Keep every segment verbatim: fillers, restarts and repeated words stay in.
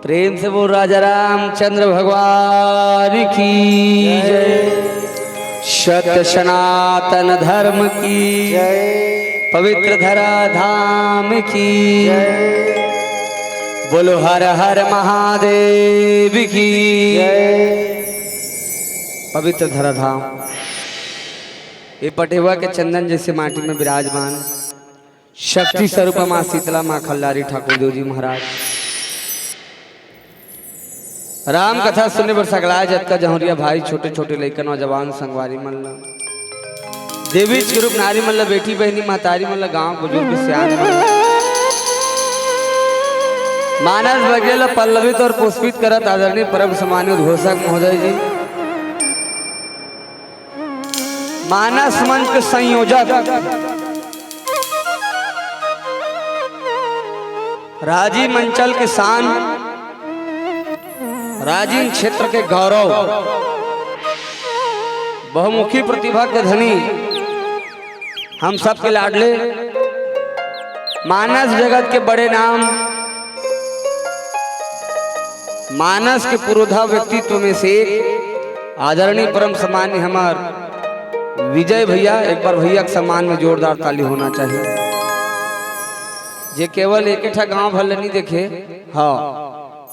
प्रेम से बोल राजा रामचंद्र भगवान की जय। सत्य सनातन धर्म की जय। पवित्र धरा धाम की जय। बोलो हर हर महादेव की जय। पवित्र धरा धाम, ये पटेवा के चंदन जैसे माटी में विराजमान शक्ति स्वरूप माँ शीतला, माँ खल्लारी ठाकुर देव जी महाराज। राम कथा सुने बर सकलाय जतका जहुरिया भाई, छोटे छोटे लइका, नौजवान संगवारी मन ला, देवी के रूप नारी मन ला, बेटी बहिनी महतारी मन ला, गांव बुजुर्ग सियान मन ला, मानस बगिया ला पल्लवित और पुष्पित करत आदरणीय परम सम्मानित उद्घोषक महोदय जी, मानस मंच के संयोजक, राजिम अंचल के शान, राजिम क्षेत्र के गौरव, बहुमुखी प्रतिभा के धनी, हम सबके लाडले, मानस जगत के बड़े नाम, मानस के पुरोधा व्यक्तित्व में से एक आदरणीय परम सम्मान्य हमार विजय भैया, एक बार भैया के सम्मान में जोरदार ताली होना चाहिए। जे केवल एक ठा गांव भर ले नहीं देखे, हाँ,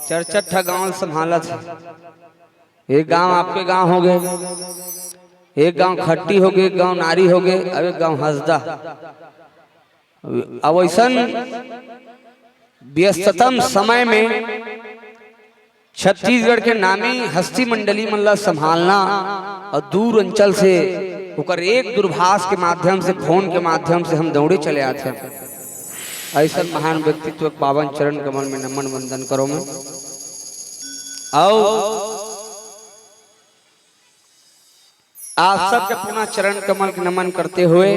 चार चार ठा गांव संभालत हे। एक गांव आपके गांव हो गए, एक गांव खट्टी हो गए, एक गांव नारी हो गए, अब एक गांव हसदा। अब ऐसन व्यस्ततम समय में छत्तीसगढ़ के नामी हस्ती मंडली मन ला संभालना और दूर अंचल से ओकर एक दूरभाष के माध्यम से, फोन के माध्यम से हम दौड़े चले आथे। ऐसन महान व्यक्तित्व के पावन चरण कमल में नमन वंदन करो मैं। आओ, आप सबके पुनः चरण कमल के नमन करते हुए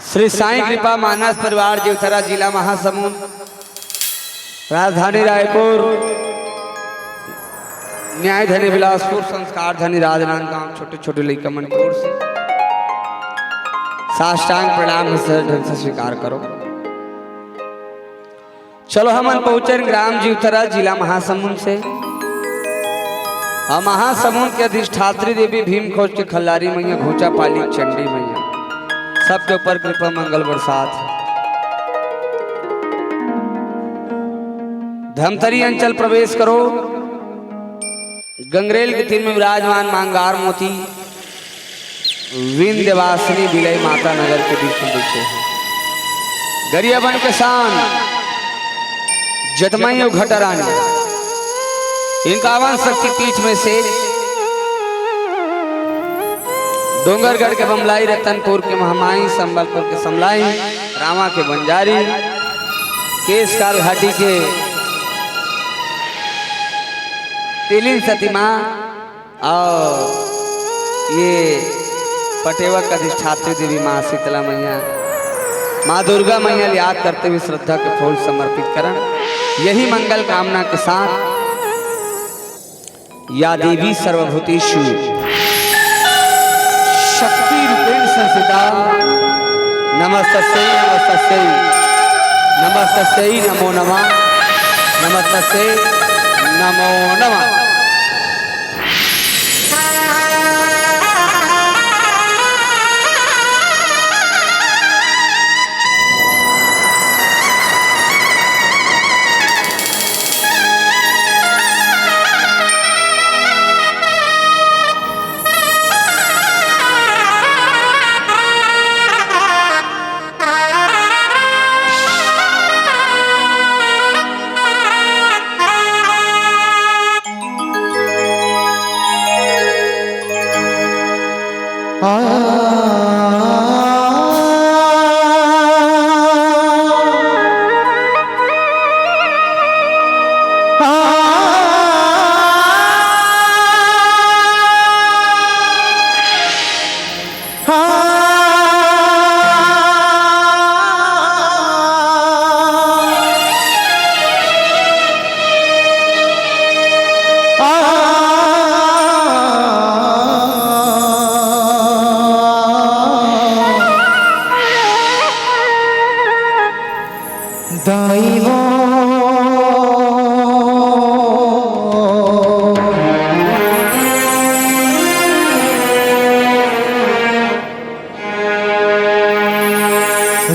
श्री साईं कृपा मानस परिवार जीवथरा, जिला महासमुंद, राजधानी रायपुर, न्याय धनी बिलासपुर, संस्कार धनी राजनांदगांव, छोटे छोटे लइका मन की ओर से साष्टांग प्रणाम है, सर ढंग से स्वीकार करो। चलो हमन पहुंचन ग्राम जीवथरा, जिला महासमुंद से। और महासमुंद के अधिष्ठात्री देवी भीम खोज के खल्लारी मैया, घोचा पाली चंडी मैया, सबके ऊपर कृपा मंगल बरसात। धमतरी अंचल प्रवेश करो, गंगरेल के तीर में विराजमान मांगार मोती विंध्यवासिनी बिलई माता नगर के बीच में बैठे हैं। गरियाबंद के शान जतमई अउ घटारानी, इनकावन शक्ति पीठ में से डोंगरगढ़ के बमलाई, रतनपुर के महामाई, संबलपुर के समलाई, रावा के बंजारी, केशकाल घाटी के तिलिन सती माँ, और ये पटेवा के अधिष्ठात्री देवी माँ शीतला मैया, माँ दुर्गा मैया ल याद करते हुए श्रद्धा के फूल समर्पित करन। यही मंगल कामना के साथ, या देवी सर्वभूतेषु शक्ति रूपेण संस्थिता, नमस्तस्यै, नमस्तस्यै, नमस्तस्यै नमो नमः, नमस्तस्यै नमो नमः।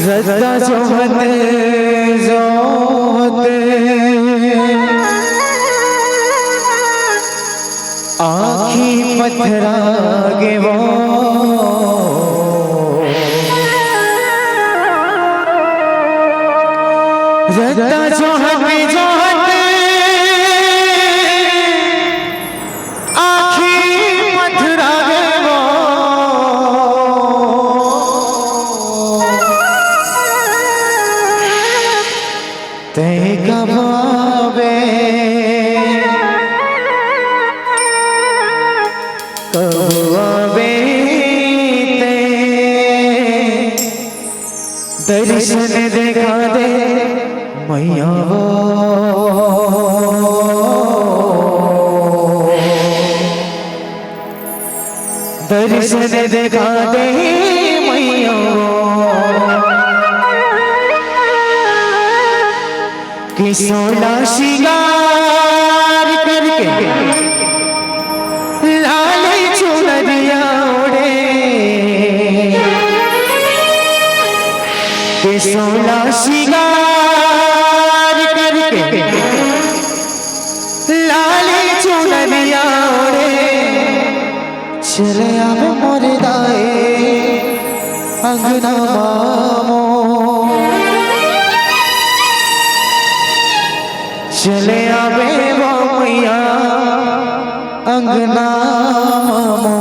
रद्दा जोहत जोहत आँखी पथरा गे वो। रद्दा जोहत जोहत आँखी पथरा गे वो। तैं कब आबे, कब आबे तैं? दर्शन देखा दे मैया वो, दर्शन देखा दे मैया वो। कि सोला श्रृंगार करके लाल चुनरिया ओढ़े, कि सोला सिंगार करके लाली चुनरिया ओढ़े, चले आवे मोर दाई अंगना मामो। चले आवे वो मैया अंगना मामो।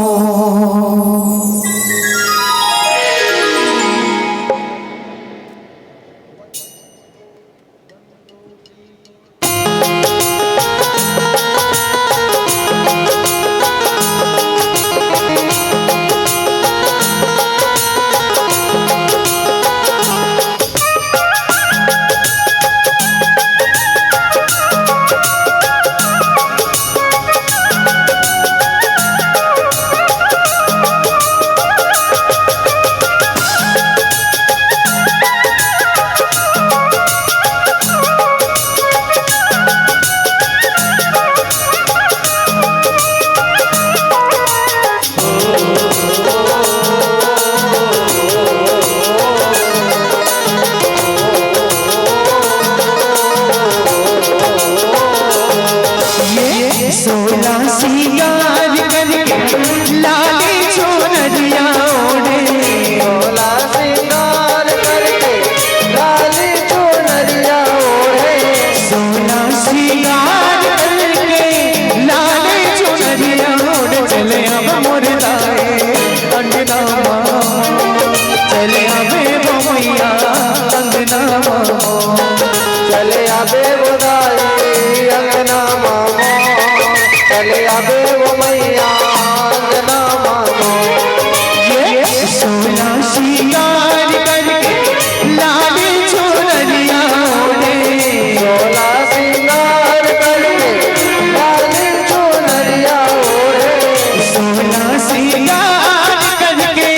ये सोला सिंगार करके लाली चुनरिया ओढ़े। सोला सिंगार करके लाली चुनरिया ओढ़े। सोला सिंगार करके लाली चुनरिया ओढ़े। चले अब मोर दाई अंगना माँ, चले आवे वो मैया अंगना माँ। चले आवे वो दाई अंगना मामो, चले आवे वो मैया अंगना मामो। ये सोला सिंगार करके लाली चुनरिया ओढ़े। सोला सिंगार करके लाली चुनरिया ओढ़े। सोला सिंगार करके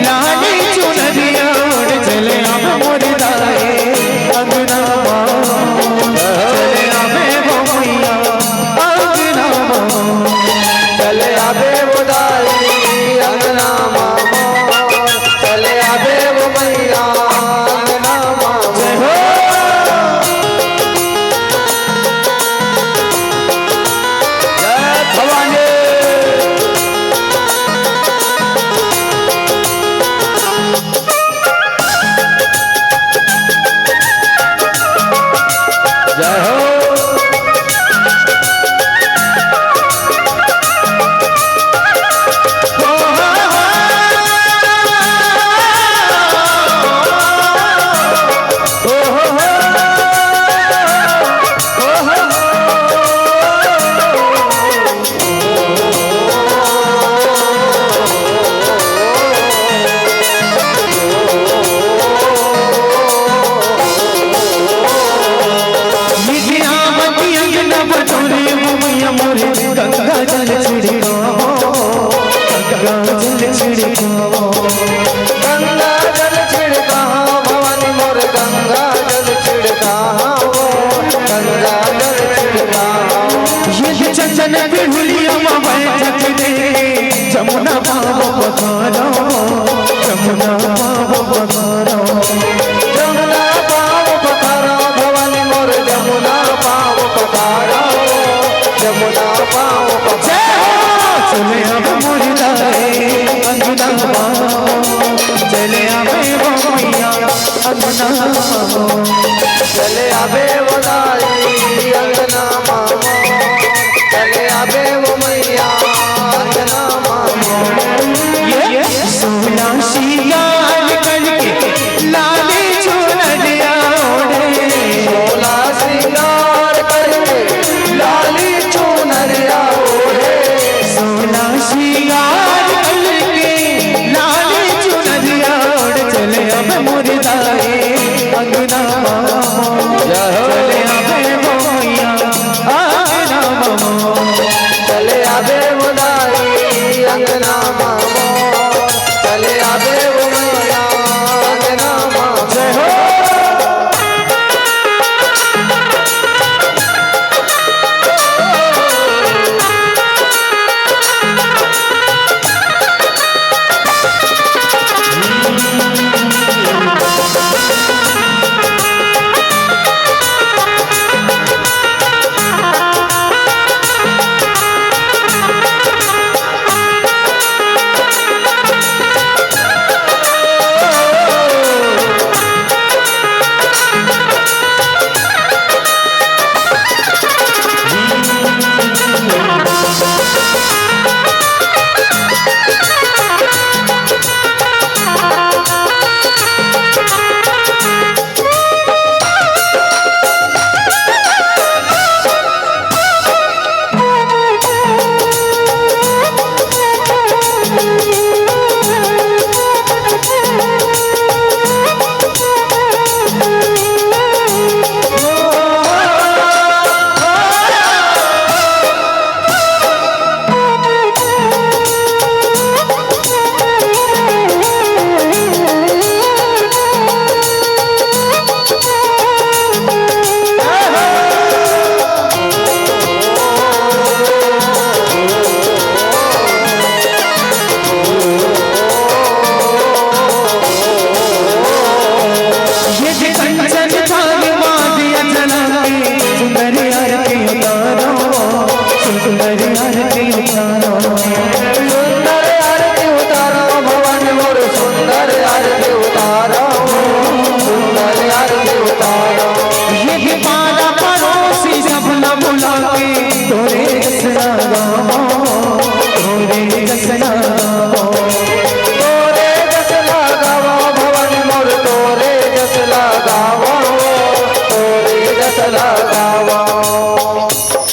लाली चुनरिया ओढ़ चले आवे मोर दाई अंगना माँ। चले आवे वो मैया अंगना माँ। चले आवे वो दाई अंगना माँ। चले आवे वो मैया अंगना माँ। जय हो। जय भवानी। जय हो। गंगा जल छिड़काओ, गंगा जल छिड़काओ। गंगा जल छिड़काओ भवानी मोर, गंगा जल छिड़काओ, गंगा जल छिड़काओ। ये चंदन पिढ़ुलिया में बैठक दे, जमुना पाँव पखारो, जमुना पाँव पखारो। जमुना पाँव पखारो भवानी मोर, जमुना पाँव पखारो, जमुना पाँव पखारो। चले आवे मोर दाई अंगना माँ, चले आवे वो मैया अंगना माँ। चले आवे वो दाई अंगना माँ, चले आवे वो मैया अंगना माँ। ये सोला सिंगार करके लाली चुनरिया ओढ़े। सोला सिंगार करके लाली चुनरिया ओढ़े। सोला सिंगार करके लाली चुनरिया ओढ़े। चले आवे मोर दाई अंगना माँ। जय हो। चले आवे वो मैया अंगना माँ। चले आवे वो दाई अंगना माँ। चले आवे वो मैया अंगना माँ। जय हो।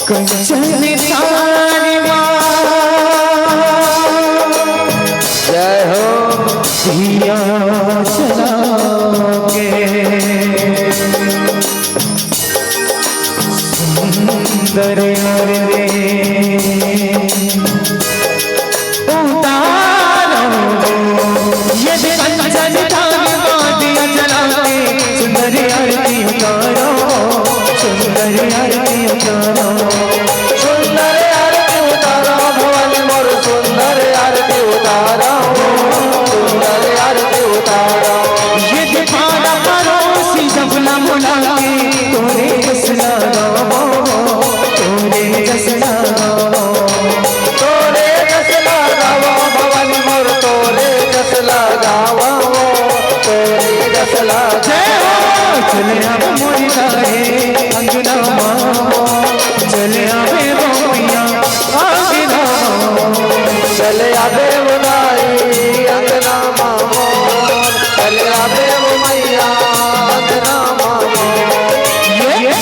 कंचन थारी माँ। जय हो। दिया जला के सुंदर रे। उतारो। ये कंचन थारी माँ, दिया जला के सुंदर आरती उतारो। सुंदर आरती उतारो। सुंदर आरती उतारो भवानी मोर, सुंदर आरती उतारो। सुंदर आरती उतारो। ये दीपारा परोसी जब ना बुला के, तोरे जसना गावो, तोरे जसना गावो। तोरे जसना गावो भवानी मोर, तोरे जसना गावो, तोरे जसना। जय हो। चले आवे मोरी दाई अंगना माँ, चले आवे वो मैया अंगना माँ। चले आवे वो दाई अंगना माँ, चले आवे वो मैया अंगना माँ।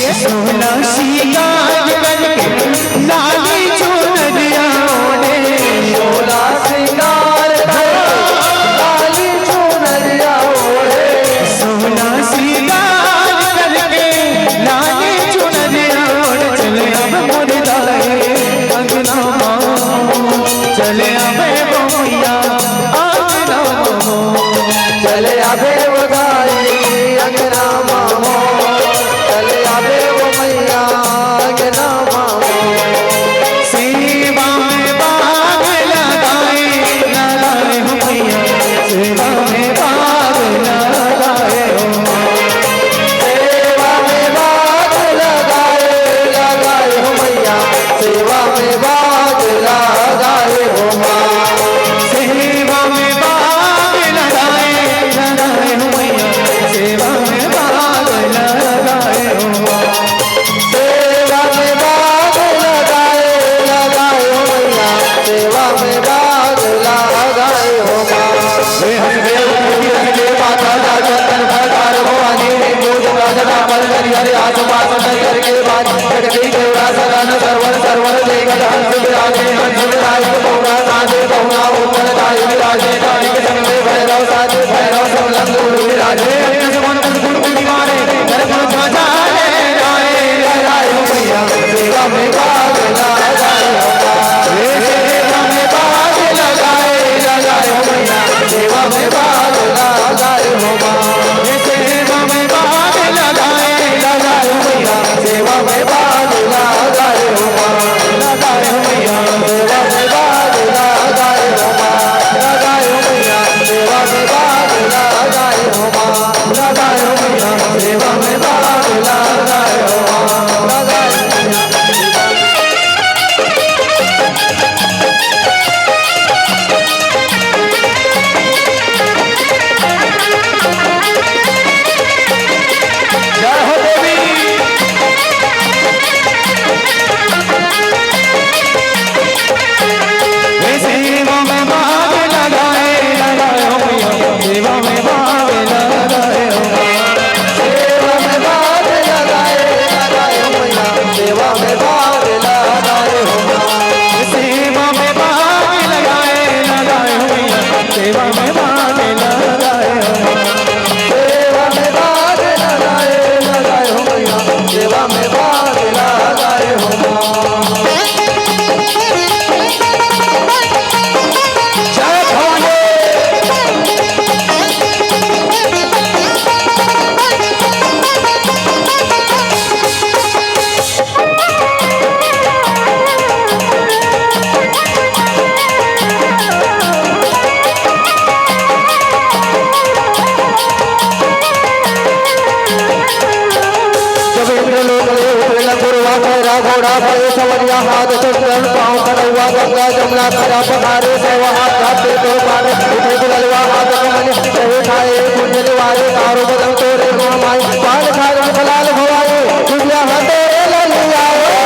ये सोना श्रृंगार करके लाली चुनरिया ओढ़े। सोला श्रृंगार करे, लाली चुनरिया ओढ़े। सोना श्रृंगार करके लाली चुनरिया ओढ़े। चले आवे मोर दाई अंगना माँ, चले आवे वो मैया अंगना माँ। चले आवे वो दाई अंगना माँ, चले आवे वो मैया अंगना माँ। सेवा में भाग लगाए, लगाए हो मैया, सेवा में भाग लगाए हो माँ। सेवा में भाग लगाए, लगाए हो मैया, सेवा में भाग लगाए हो माँ। सेवा में भाग लगाए, लगाए हो मैया, सेवा में भाग लगाए हो माँ। सेवा में भाग लगाए, लगाए हो मैया, सेवा में भाग लगाए हो माँ। हे हरिदेव, हरिदेव, माता जागरण, भंडार भवानी, पूज प्रार्थना, बल करी हरि आसपास, नजर के बाद, जगती देवरा, सदान, सरवर, सरवर, देखत हंस विराजे, हंस विराज, बहुना साजे, बहुना उत्तर दाई विराजे, दाई के संग में भैरव साजे, भैरव सब लंग उड़ विराजे, अग्नि समान कुछ गुण गुण मारे, धर्म ध्वजा लहराए, लहराए हो मैया, सेवा में भाग लगाए हो माँ। हे सेवा में भाग लगाए, लगाए हो मैया, सेवा में भाग लगाए हो माँ। हे सेवा में भाग लगाए, लगाए हो मैया, सेवा में भाग लगाए हो माँ। लगाए हो मैया, सेवा में भाग लगाए हो माँ। लगाए हो मैया, सेवा में भाग लगाए हो माँ। लगाए हो मैया, सेवा में भाग लगाए हो माँ। लगाए हो मैया। जय हो देवी। हे सेवा में भाग लगाए, लगाए हो मैया, सेवा में भाग लगाए हो। सेवा में भाग लगाए, लगाए हो मैया, सेवा में भाग लगाए हो। सेवा में भाग लगाए, लगाए हो मैया, सेवा में भाग लगाए हो। सेवा में भाग लगाए, लगाए हो मैया, सेवा में भाग लगाए हो। जय भवानी। जब इंद्रलोक ले उतरे लंगुरवा, पैरा घोड़ा भये सवरिया, हाथ चंदन पाँव कनौआ, गंगा जमुना खरा पधारे, सवा हाथ घाटे तो पावे, उठे दुललवा हाथ कमल, कहे खाए पुण्य निवारे, कारो बदन तोरे महामाई, पान खाए मुख लाल भवाए, दुनिया हाथे ललिया, ए,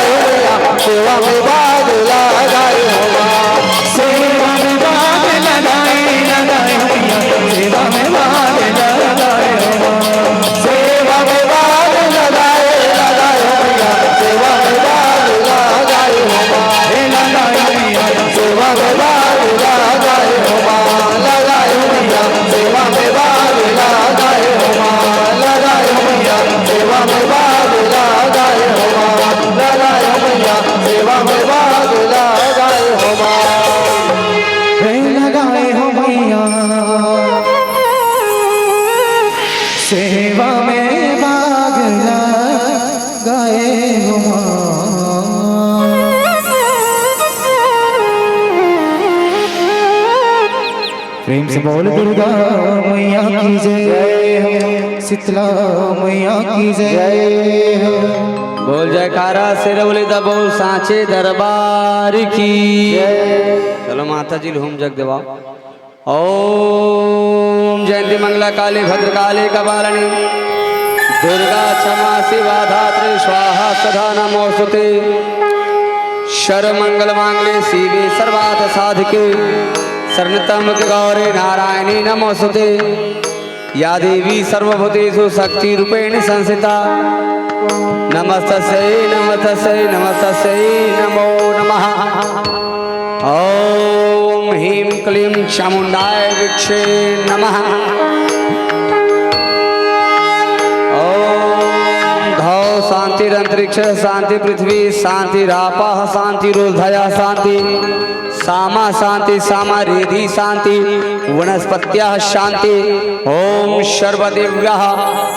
ए, ए, सेवा में भाग लगाए हो माँ। सेवा में भाग लगाए, लगाए हो मैया, सेवा में भाग लगाए हो माँ। सेवा में भाग लगाए, में बाग लगाए हो माँ। प्रेम से बोल दुर्गा मैया की जय हो, शीतला मैया की जय हो। बोल जयकारा शेर बोले दबो सांचे दरबार की। चलो माता जी ल होम जग देवाओ। ओम जयंती मंगला काली भद्रकाली कपालिनी दुर्गा क्षमा शिवा धात्री स्वाहा सदा नमोस्तुते। सर्व मंगल मांगले शिवे सर्वार्थ साधिके शरण त्र्यंबके गौरी नारायणी नमोस्तुते। या देवी सर्वभूतेषु शक्ति रूपेण संस्थिता नमस्तस्यै नमस्तस्यै नमस्तस्यै नमो नमः। ओम ह्रीं क्लीं चामुंडाय वृक्षे नमः। ओम धौ शांतिरंतरिक्ष शांति पृथ्वी शांतिरापः शांतिरुद्धयः शांति सामा शांति सामा रेधि शांति वनस्पत्या शांति। ओम सर्वदेव्या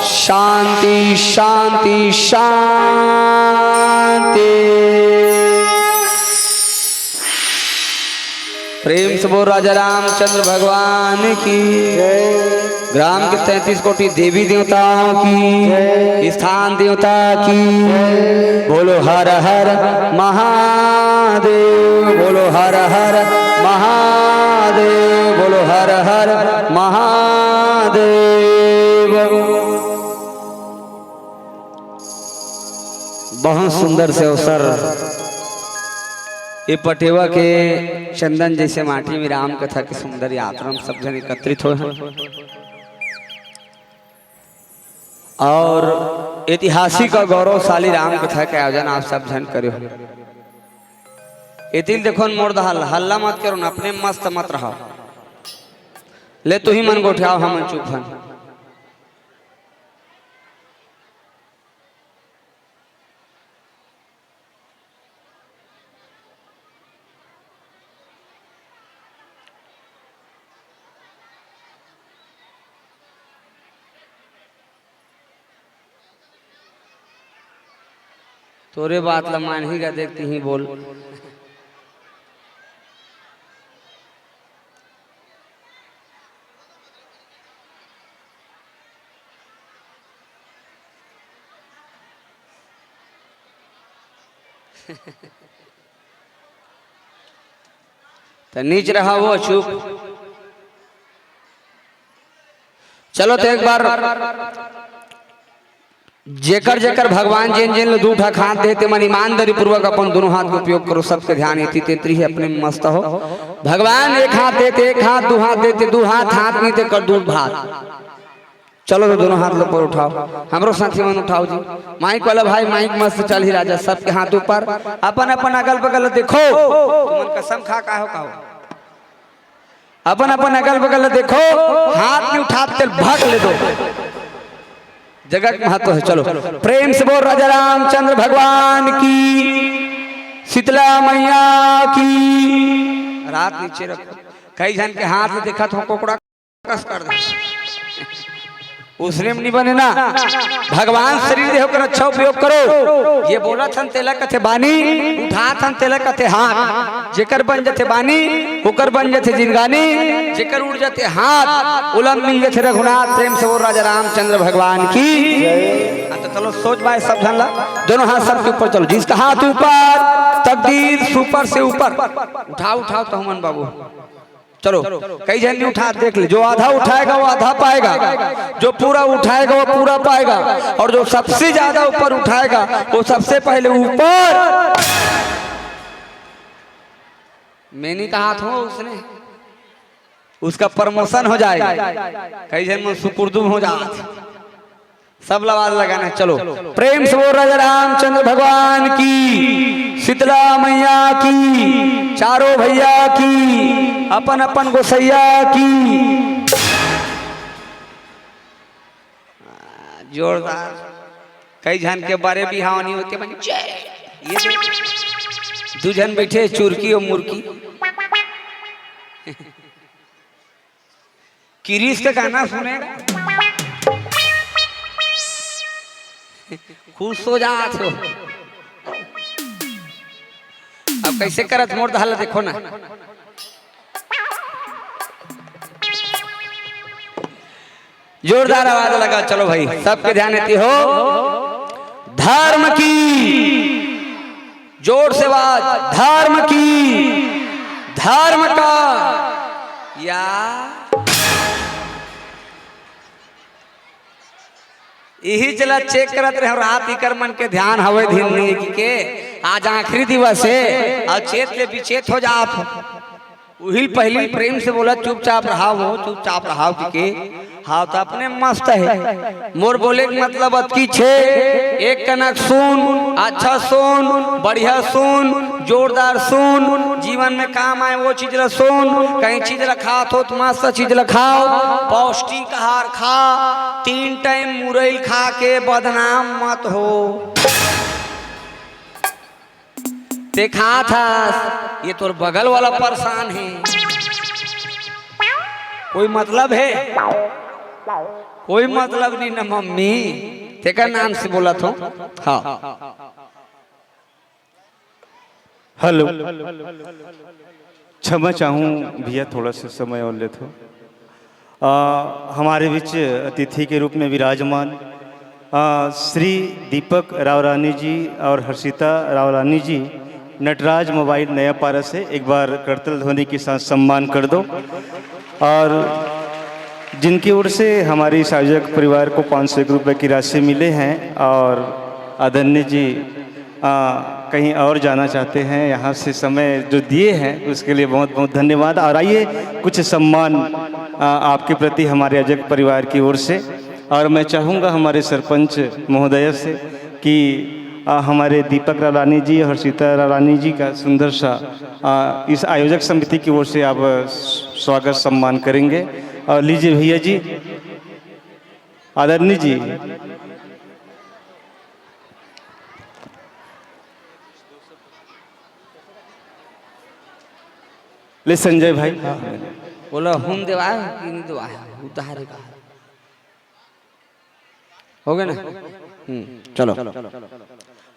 शांति शांति शांति। प्रेम से बोल राजा रामचंद्र भगवान की। ग्राम के तैंतीस कोटि देवी देवताओं की, स्थान देवता की। बोलो हर हर महादेव, बोलो हर हर महादेव, बोलो हर हर महादेव। बहुत सुंदर से अवसर, ये पटेवा के चंदन जैसे माटी में राम कथा के सुंदर यात्रा में सब जन एकत्रित होए हैं। और ऐतिहासिक और गौरवशाली राम कथा के आयोजन आप सब जन करे हो। एतिल देखो न मोर दहल, हल्ला मत करो न, अपने मस्त मत रहो। ले तू ही मन गोठियाओ, हम चुप हन। तोरे बात ला मानही गा, देखती ही बोल। त नीच रहा वो चुप। चलो तो एक बार जेकर जेकर भगवान जेन जेन ल दू ठा हाथ देते मन ईमानदारी पूर्वक अपन दोनों हाथ के उपयोग करो। सबके ध्यान एती तेतरी है, अपने में मस्त हो। भगवान एक हाथ देते एक हाथ, दू हाथ देते दू हाथ, हाथ नहीं ते कर दू हाथ। चलो तो दोनों हाथ ऊपर उठाओ, हमरो साथी मन उठाओ जी। माइक वाला भाई माइक मस्त चल ही राजा, सबके हाथ ऊपर। अपन अपन अगल बगल देखो, तुमन कसम खा का हो का हो। अपन अपन अगल बगल देखो, हाथ नहीं उठाते भग ले दो। जगत महत्व है। चलो प्रेम से बोल राजा रामचंद्र भगवान की, शीतला मैया की। रात नीचे रखो, कई जन के हाथ में देखा तो कोकड़ा कस कर दे। उसने में नहीं बने ना। भगवान शरीर देह कर अच्छा उपयोग करो। ये बोला थन तेला कथे बानी, उठा थन तेला कथे हाथ। जेकर बन जथे बानी, ओकर बन जथे जिनगानी। जेकर उड़ जथे हाथ, उलम मिल जथे रघुनाथ। प्रेम से बोल राजा रामचंद्र भगवान की। हाँ, तो चलो सोच बाय सब झन ला, दोनों हाथ सबके ऊपर। चलो जिसका हाथ ऊपर, तकदीर सुपर से ऊपर। उठाओ उठाओ तो हमन बाबू। चलो, कई जन नहीं उठा, देख ले, जो आधा उठाएगा वो आधा पाएगा, जो पूरा उठाएगा वो पूरा पाएगा, और जो सबसे ज्यादा ऊपर उठाएगा वो सबसे पहले ऊपर। मैं नहीं कहा था उसने, उसका प्रमोशन हो जाएगा। कई जन मन सुकुर्दुम हो जात। सब लवाल लगाना है। चलो प्रेम से बोल राजा रामचंद्र भगवान की, शीतला मैया की, चारों भैया की, अपन अपन गोसैया की। जोरदार। कई झन के बरे बिहाव नहीं होते मन। ये दे। दू झन बैठे चुरकी और मुरकी। किरीस का गाना सुने। खुश हो जात हो। अब कैसे करत मोर दहा ला देखो ना। जोरदार आवाज लगा, चलो भाई, सबके ध्यान देती हो। धर्म की, जोर से आवाज, धर्म की, धर्म का। या इही चला चेक करत रहे, रात इकर मन के ध्यान हवे, दिन नहीं कि के, आज आखिरी दिवस है, और चेत ले विचेत हो जात हो। उहिल पहली प्रेम से बोला, "चुपचाप रहा हो, चुपचाप रहा हो," कि के, हाँ, तो अपने मस्त है। मोर बोले के मतलब अतकी छे, एक कनक सुन, अच्छा सुन, बढ़िया सुन, जोरदार सुन, जीवन में काम आए वो चीज ला सुन, कहीं चीज ला खात हो तो मस्त चीज ला खाओ, पौष्टिक आहार खा, तीन टाइम मुरैल खा के बदनाम मत हो। ते खात हस, ये तोर बगल वाला परेशान है। कोई मतलब है? कोई मतलब नहीं ना मम्मी, तेकर नाम से बोलत हो। हाँ। हेलो, क्षमा चाहूँ भैया, थोड़ा सा समय और लेत हो। आ, हमारे बीच अतिथि के रूप में विराजमान, आ, श्री दीपक रावरानी जी और हर्षिता रावरानी जी, नटराज मोबाइल नया पारा से एक बार करतल ध्वनि के साथ सम्मान कर दो। और जिनकी ओर से हमारे इस आयोजक परिवार को पाँच सौ एक रुपये की राशि मिले हैं और आदरणीय जी, आ, कहीं और जाना चाहते हैं, यहाँ से समय जो दिए हैं उसके लिए बहुत बहुत धन्यवाद। और आइए, कुछ सम्मान, आ, आपके प्रति हमारे आयोजक परिवार की ओर से। और मैं चाहूँगा हमारे सरपंच महोदय से कि, आ, हमारे दीपक रालानी जी और हर्षिता रालानी जी का सुंदर सा, आ, इस आयोजक समिति की ओर से आप स्वागत सम्मान करेंगे। और लीजिए भैया जी, आदरणीय जी। ले संजय भाई। हाँ। बोला, हूम देवाय कि नहीं देवाय? उधारे का। हो गया ना? हम्म, चलो।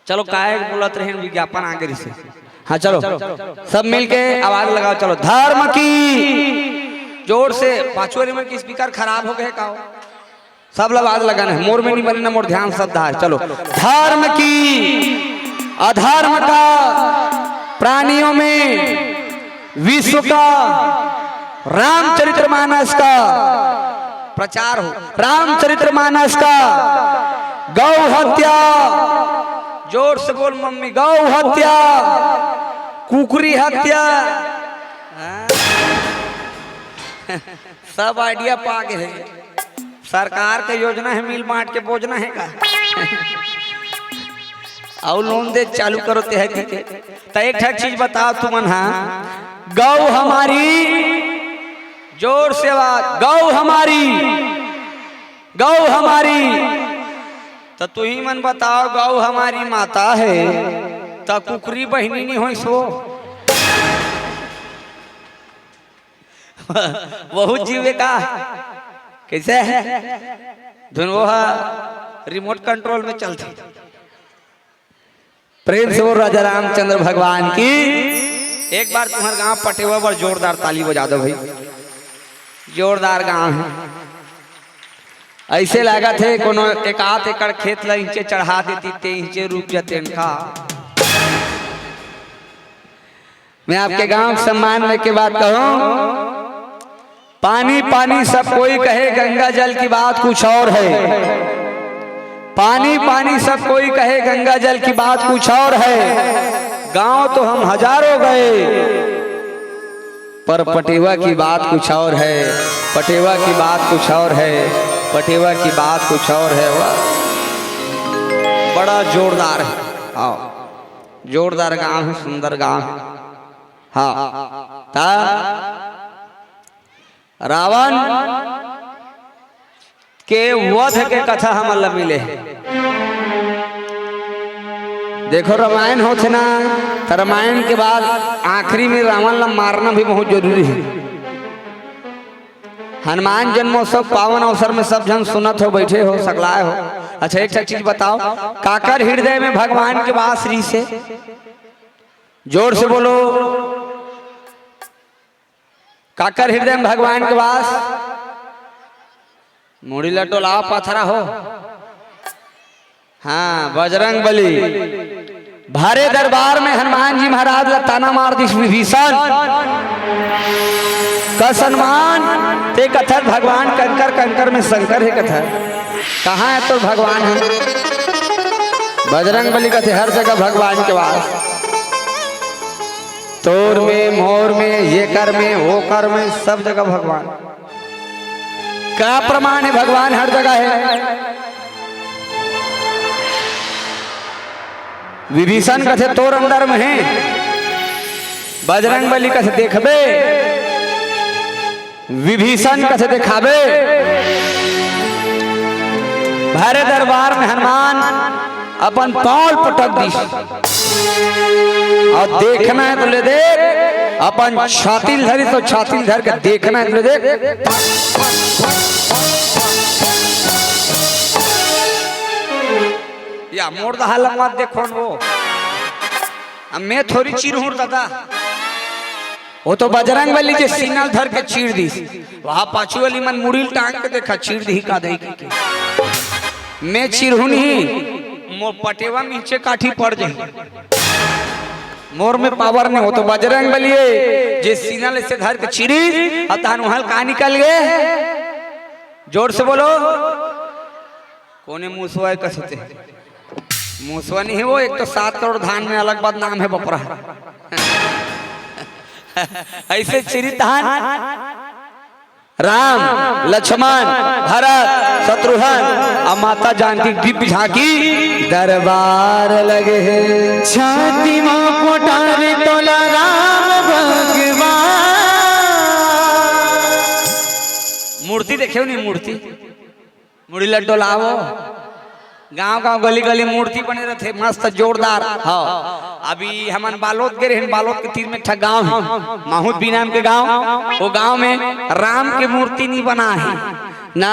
चलो, काय बोलत रहे, विज्ञापन आगे से। हाँ, चलो। सब मिलके आवाज लगाओ, चलो। धर्म की, जोर से, पाछुआ रिमन के स्पीकर खराब हो गए का हो? सब ला आवाज लगाना है, मोर में नहीं बने ना, मोर ध्यान श्रद्धा है। चलो, धर्म की, अधर्म का, प्राणियों में विश्व का, रामचरितमानस का प्रचार हो, रामचरितमानस का, गौ हत्या, जोर से बोल मम्मी, गौ हत्या, कुकरी हत्या, हाँ? सब आइडिया पा गए हैं। सरकार के योजना है, मिल बांट के बोजना है का? अउ लोन दे चालू करो ते है कि के? त एक ठक चीज बताओ तुमन, हाँ, गौ हमारी, जोर से आवाज, गौ हमारी, गौ हमारी। त तुही मन बताओ, गौ हमारी माता है, त कुकरी बहिनी नहीं होई सो? बहुत जीवे का, कैसे है धुन, वो रिमोट कंट्रोल में चलती। प्रेम से बोल राजा रामचंद्र भगवान की। एक बार तुम्हारे गांव पटेवा बर जोरदार ताली बजा दो भाई, जोरदार गांव है। ऐसे लागत है कोनो एक आध एकड़ खेत ला इंचे चढ़ा देती, ते इंचे रुक जाते इनका। मैं आपके गांव के सम्मान में के बात कहूं, पानी पानी सब कोई कहे, गंगा जल की बात कुछ और है। पानी पानी सब कोई कहे, गंगा जल की बात कुछ और है। गांव तो हम हजारों गए, पर पटेवा की बात कुछ और है। पटेवा की बात कुछ और है। पटेवा की बात कुछ और है। वाह, बड़ा जोरदार है। आओ, जोरदार गांव है, सुंदर गांव है। हाँ, त रावण के वध के कथा हमन ला मिले हे। देखो, रामायण होथे ना, त रामायण के बाद आखिरी में रावण ला मारना भी बहुत जरूरी हे। हनुमान जन्मोत्सव पावन अवसर में सब झन सुनत हो, बैठे हो, सकलाए हो, अच्छा, एक ठा चीज बताओ, काकर हृदय में भगवान के वास रहिसे? जोर से बोलो, काकर हृदय में भगवान के वास? मुड़ी ल डोलाव, पथरा हो। हाँ, बजरंग बली। भरे दरबार में हनुमान जी महाराज ला ताना मार दिस विभीषण। कस हनुमान, ते कथस भगवान कंकर, कंकर में शंकर हे कथस। कहाँ हे तोर भगवान हे? बजरंग बली कथे हर जगह भगवान के वास। तोर में, मोर में, येकर में, ओकर में, सब जगह भगवान। का प्रमाण हे भगवान हर जगह हे? विभीषण कथे तोर अंदर में हे, बजरंग बली कथे देखबे, विभीषण कथे देखाबे। भरे दरबार में हनुमान अपन पाँव ल पटक दिस। अउ देखना हे त ले देख, अपन छाती ल धरिस त छाती ल धर के देखना हे त ले देख। या मोर दहा लंगवा देखो न वो। अब मैं थोरी चीरहूं दादा। वो तो बजरंग बली जे सीना ल धर के चीर दिस। वहां पाछू वाली मन मुड़ी ल टांग के देखा, चीर दिही का दई के। मैं चीरहूं नहीं, मोर पटेवा नीचे काठी पड़ जाही। मोर में पावर नहीं हो तो बजरंग बलिए जे सीना ले से धर के चीरी, अब तहान वहां का निकल गए। जोर से बोलो, कोने मुसवा कस होते? मुसवा नहीं है वो, एक तो सात करोड़ धान में अलग बदनाम है बपरा। ऐसे चीरी तहान राम, लक्ष्मण, भरत, शत्रुघ्न अउ माता जानकी दिव्य झांकी दरबार लगे हे। छाती मा कोटार तोला राम भगवान। मूर्ति देखे हो नहीं, मूर्ति, मुड़ी ल डोलावो। गांव गांव गली गली मूर्ति बने रथे, मस्त जोरदार। हाँ, अभी हमन बालोद गे रहेन, बालोद के तीर में एक ठा गांव हे, माहुत बीनाम के गांव। वो गांव में राम के मूर्ति नहीं बना हे, ना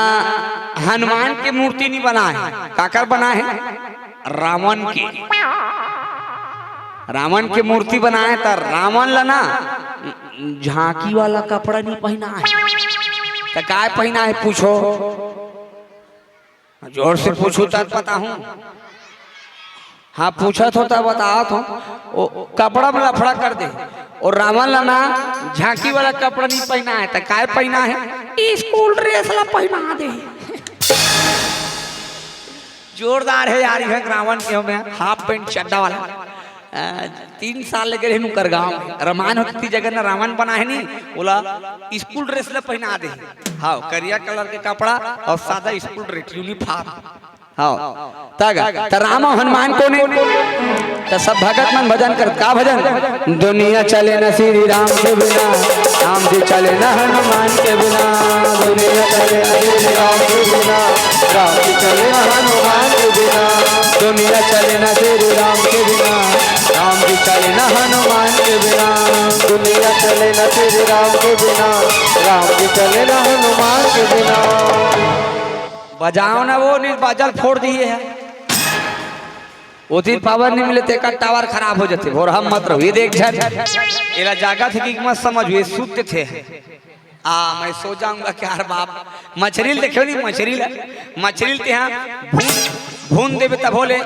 हनुमान के मूर्ति नहीं बना हे। काकर बना हे? रावण के। रावण के मूर्ति बनाए त रावण ला ना झांकी वाला कपड़ा नहीं पहना हे, त काय पहना हे पूछो? जोर से पूछू तब बताहूं। हाँ, पूछत हो तब बतावत हो। ओ, कपड़ा में लफड़ा कर दे। और रावण ला ना झांकी वाला कपड़ा नहीं पहना हे, त काय पहना हे? स्कूल ड्रेस ला पहना दे। जोरदार हे यार, इहे रावण के हमें हाफ पैंट चड्डा वाला। आ, तीन साल लगे रहे उनकर गांव में। रामायण होती जगह ना रावण बना हे नी, बोला स्कूल ड्रेस ला पहना दे। हाँ, करिया कलर के कपड़ा और सादा स्कूल ड्रेस, यूनिफॉर्म। हाँ, तग, त राम अउ हनुमान कोन हे? त सब भगत मन भजन करत, का भजन? दुनिया चले न श्री राम के बिना, राम जी चले न हनुमान के बिना। दुनिया चले न श्री राम के बिना, राम जी चले न हनुमान के बिना। दुनिया चले न श्री राम के बिना, राम जी चले न हनुमान के बिना। दुनिया चले न श्री राम के बिना, राम जी चले न हनुमान के बिना। बजाओ ना वो, नहीं बाजल फोड़ दिए है। ओती पावर नहीं मिले, तेकर टावर खराब हो जाथे। भोरहा मत रहो, ये देख झन। एला जागा थे कि मत समझ, ये सुत थे। आ, मैं सो जाऊंगा क्या रे बाप? मछरी ल देखे नहीं, मछरी ल, मछरी ल ते हाँ भून, भून देबे तभो ले।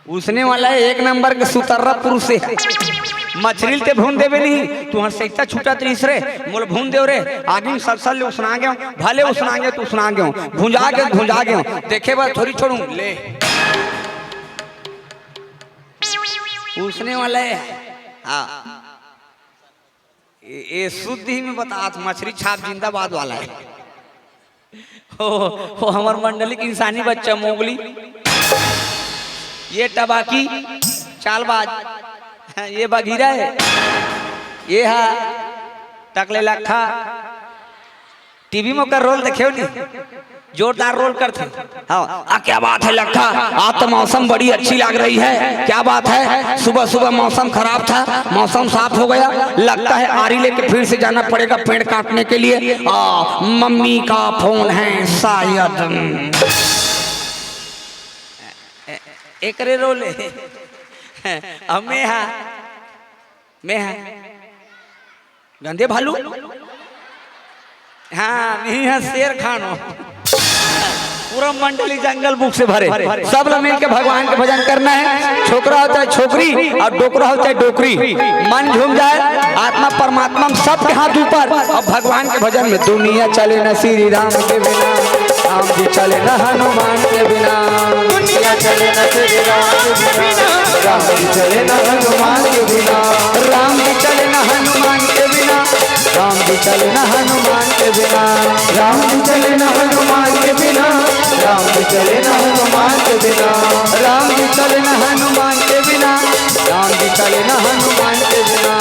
उसने वाला हे, एक नंबर के सुतर्रा पुरुष हे। मछरी ल ते भून देबे नहीं, तुहर सैता छूटत रहिस रे, मोला भून देव रे, आगी में सलसल ले उसना गेव, भले उसना गेव त उसना गेव, भुंजा गेव, भुंजा गेव, देखे बर थोरी छोड़ूं, ले। उसने वाला हे। हाँ। ए, ए शुद्ध ही में बतात, मछरी छाप जिंदाबाद वाला हे। ओ, ओ हमर मंडली के इंसानी बच्चा मोगली, ये टबाकी चालबाज, ये बघीरा हे, ये हा टकले लट्ठा, टीवी में ओकर रोल देखेव नी, जोरदार रोल करथे। हाँ, आ, क्या बात है लखा, आज तो मौसम बड़ी अच्छी लग रही है। क्या बात है, सुबह सुबह मौसम खराब था, मौसम साफ हो गया। लगता है आरी लेके फिर से जाना पड़ेगा पेड़ काटने के लिए। आ, मम्मी का फोन है शायद। ए-, एकरे रोल है। अब मैं हा, मैं हा। गंदे भालू। हाँ, नहीं है, शेर खानो। पूरा मंडली जंगल बुक से भरे। सब लोग मिलके भगवान के भजन करना है। छोकरा हो चाहे छोकरी, और डोकरा हो चाहे डोकरी, मन झूम जाए, आत्मा परमात्मा में सबके हाथ ऊपर, और भगवान के भजन में। दुनिया चले न श्री राम के बिना, राम जी चले न हनुमान के बिना। दुनिया चले न श्री राम के बिना, राम जी चले न हनुमान के बिना। राम जी चले न हनुमान के बिना, राम जी चले न हनुमान के बिना। राम जी चले न हनुमान के बिना, राम जी चले न हनुमान के बिना। राम जी चले न हनुमान के बिना, राम जी चले न हनुमान के बिना।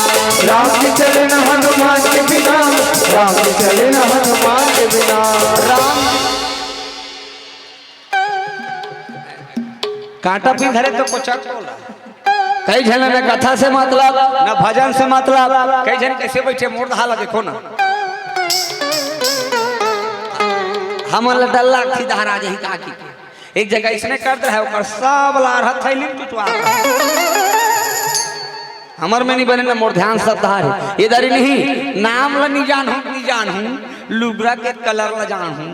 राम जी चले न हनुमान के बिना, राम जी चले न हनुमान के बिना। राम कांटा पिंधरे तो कोचक बोला। कई झन न कथा से मतलब, न भजन से मतलब। कई झन कैसे बैठे, मोर दहा ला देखो ना। हमन ला डर लागथे दहा ला जही का की। एक जगह इसने कर दे है, ओकर सब ला अरहत थैली में टुटवा दे। हमर में नहीं बने ना, मोर ध्यान सब दहा हे। ये दारी नहीं, नाम ला नहीं जानहूँ, नहीं जानहूँ, लुगरा के कलर ला जानहूँ।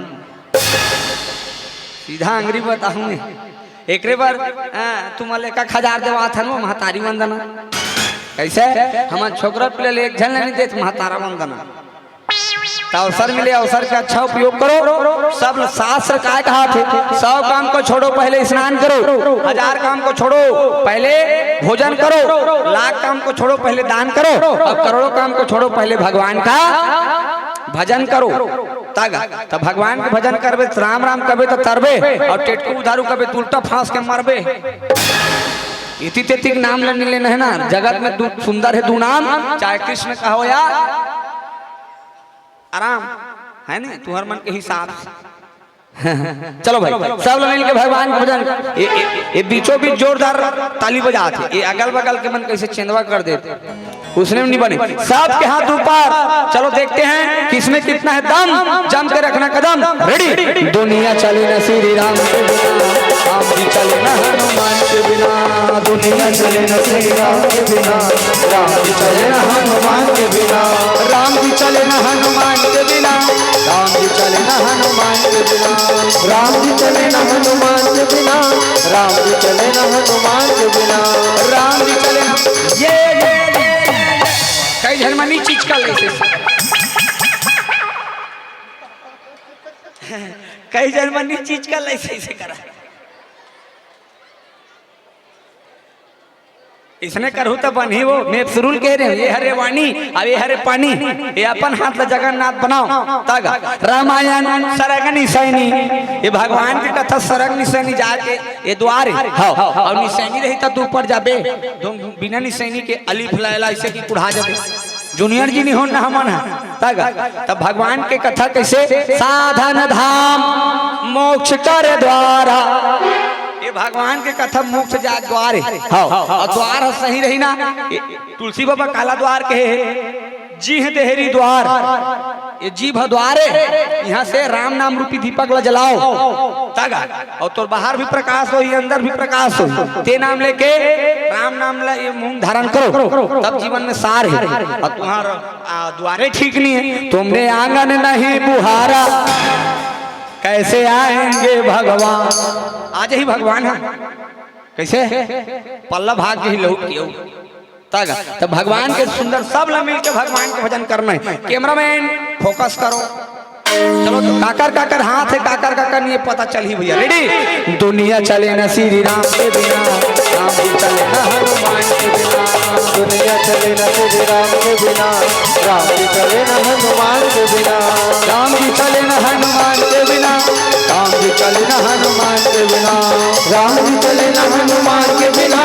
सीधा अंगरी बताहूँ मैं। एकरे बर, हाँ, तुमन ला एक एक हजार देवात हन, वो महतारी वंदना। कैसे? हमन छोकरा पिला ले एक झन ले नहीं देत, महतारा वंदना। त अवसर मिले, अवसर के अच्छा उपयोग करो। सब शास्त्र काय कहाथे, सौ काम को छोड़ो, पहले स्नान करो, हजार काम को छोड़ो, पहले भोजन करो, लाख काम को छोड़ो, पहले दान करो, और करोड़ों काम को छोड़ो, पहले भगवान का भजन करो। तग, त भगवान के भजन करबे, त राम राम कबे त तरबे, और टेटकू उधारू कबे त उल्टा फांस के मरबे। इति तेति के नाम लेने लेना है ना, जगत में दू सुंदर है दू नाम, चाहे कृष्ण कहो या आराम, है नी, तुहर मन के हिसाब से। चलो भाई, सब लोग मिलके भगवान के भजन। ये, ये, ये बीचों बीच जोरदार ताली बजात हे, ये अगल बगल के मन कैसे चेंदवा कर देते, उसने भी नहीं बने। सबके हाथ ऊपर, चलो देखते हैं किसमें कितना है दम, जम के रखना कदम, रेडी। दुनिया चले ना श्री राम के बिना, राम जी चले ना हनुमान के बिना। दुनिया चले ना श्री राम के बिना, राम जी चले ना हनुमान के बिना। राम जी चले ना हनुमान के बिना, राम जी चले ना हनुमान के बिना। राम जी चले ना हनुमान के बिना, राम जी चले ना हनुमान के बिना। राम जी चले ना, ये, ये, ये, ये, ये। कई झन मनी चीज कर ले से। कई झन मनी चीज कर ले से, से करा। इसने करहू त बनही वो, मैं शुरू के रहे, ये हरे वाणी, अब ये हरे पानी, ये अपन हाथ ला जगन्नाथ बनाओ। तग, रामायण सरग निसैनी, ये भगवान के कथा सरग निसैनी जाके, ये द्वार है। हाँ, और निसैनी रही त तू ऊपर जाबे, तुम बिना निसैनी के अलिफ लैला ऐसे की कुढ़ा जाबे। जूनियर जी नहीं हो ना हमन ह। तग, तब भगवान के कथा कैसे? साधन धाम मोक्ष कर द्वारा। ये भगवान के कथा मोक्ष जा द्वार है। हाँ, और द्वार ह सही रही ना। ये तुलसी बाबा काला द्वार के है, जीह देहरी द्वार। ये जीभ ह द्वार है, यहाँ से राम नाम रूपी दीपक ला जलाओ। तग, और तोर बाहर भी प्रकाश होही, अंदर भी प्रकाश होही। ते नाम लेके राम नाम ला ये मुंह धारण करो, तब जीवन में सार है। और तुम्हार, आ, द्वारे ठीक नहीं है। तुमने आंगन नहीं बुहारा, कैसे आएंगे भगवान? आज ही भगवान है। कैसे? पल्ला भाग के ही लौट के आओ। तग, त भगवान के सुंदर, सब ला मिलके भगवान के भजन करना है। कैमरामैन, फोकस करो। चलो, तो काकर काकर हाथ है, काकर काकर नहीं, पता चलही भैया। रेडी? दुनिया चले ना श्री राम के बिना, राम जी चले ना हनुमान के बिना। दुनिया चले ना श्री राम के बिना, राम जी चले ना हनुमान के बिना। राम जी चले ना हनुमान के बिना, राम जी चले ना हनुमान के बिना। राम जी चले ना हनुमान के बिना,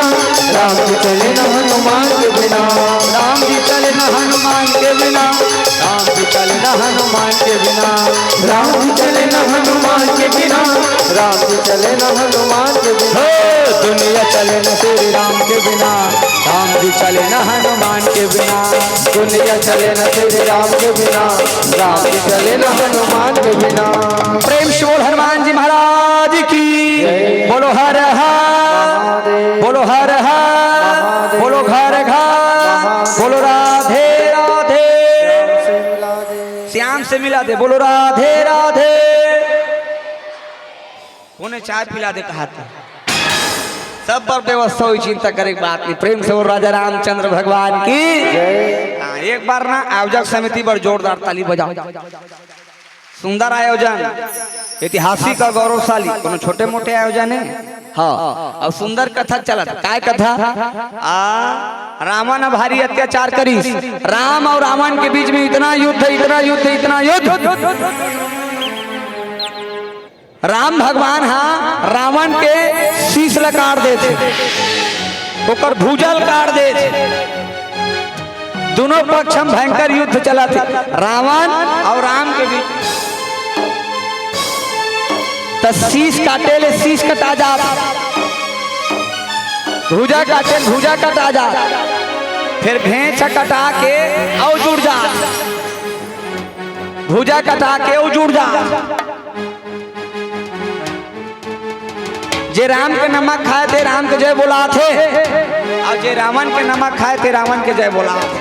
राम जी चले ना हनुमान के बिना। राम जी चले ना हनुमान के बिना, राम जी चले ना हनुमान के बिना। राम जी चले ना हनुमान के बिना, राम जी चले ना हनुमान के बिना। हो, दुनिया चले ना श्री राम के बिना, राम जी चले ना हनुमान के बिना। दुनिया चले ना श्री राम के बिना, राम जी चले ना हनुमान के बिना। प्रेम से बोल हनुमान जी महाराज की। जय। बोलो हर हर, महादेव। बोलो हर हर, महादेव। बोलो घर घर, महादेव। बोलो राधे राधे। श्याम से मिला दे। श्याम से मिला दे, बोलो राधे राधे। कोने चाय पिला दे कहा था। सब पर व्यवस्था हुई, चिंता करे के बात नहीं। प्रेम से बोल राजा रामचंद्र भगवान की। जय। हाँ, एक बार ना आयोजक समिति बर जोरदार ताली बजाओ। सुंदर आयोजन, ऐतिहासिक और गौरवशाली, कोनो छोटे मोटे आयोजन है। हाँ, और सुंदर कथा चलत। काय कथा? आ, रावण भारी अत्याचार करिस। राम और रावण के बीच में इतना युद्ध, इतना युद्ध, इतना युद्ध। राम भगवान हा रावण के शीश ल काट देथे, ओकर भुजा ल काट देथे। दोनों पक्ष म भयंकर युद्ध चलत हे, रावण और राम के बीच। त शीश काटे ले शीश कटा जात, भुजा काटे ले भुजा कटा जात, फिर भेंच ह कटा के अउ जुड़ जात, भुजा कटा के अउ जुड़ जात। जे राम के नमक खाए ते राम के जय बोलाथे, और जे रावण के नमक खाए ते रावण के जय बोलाथे।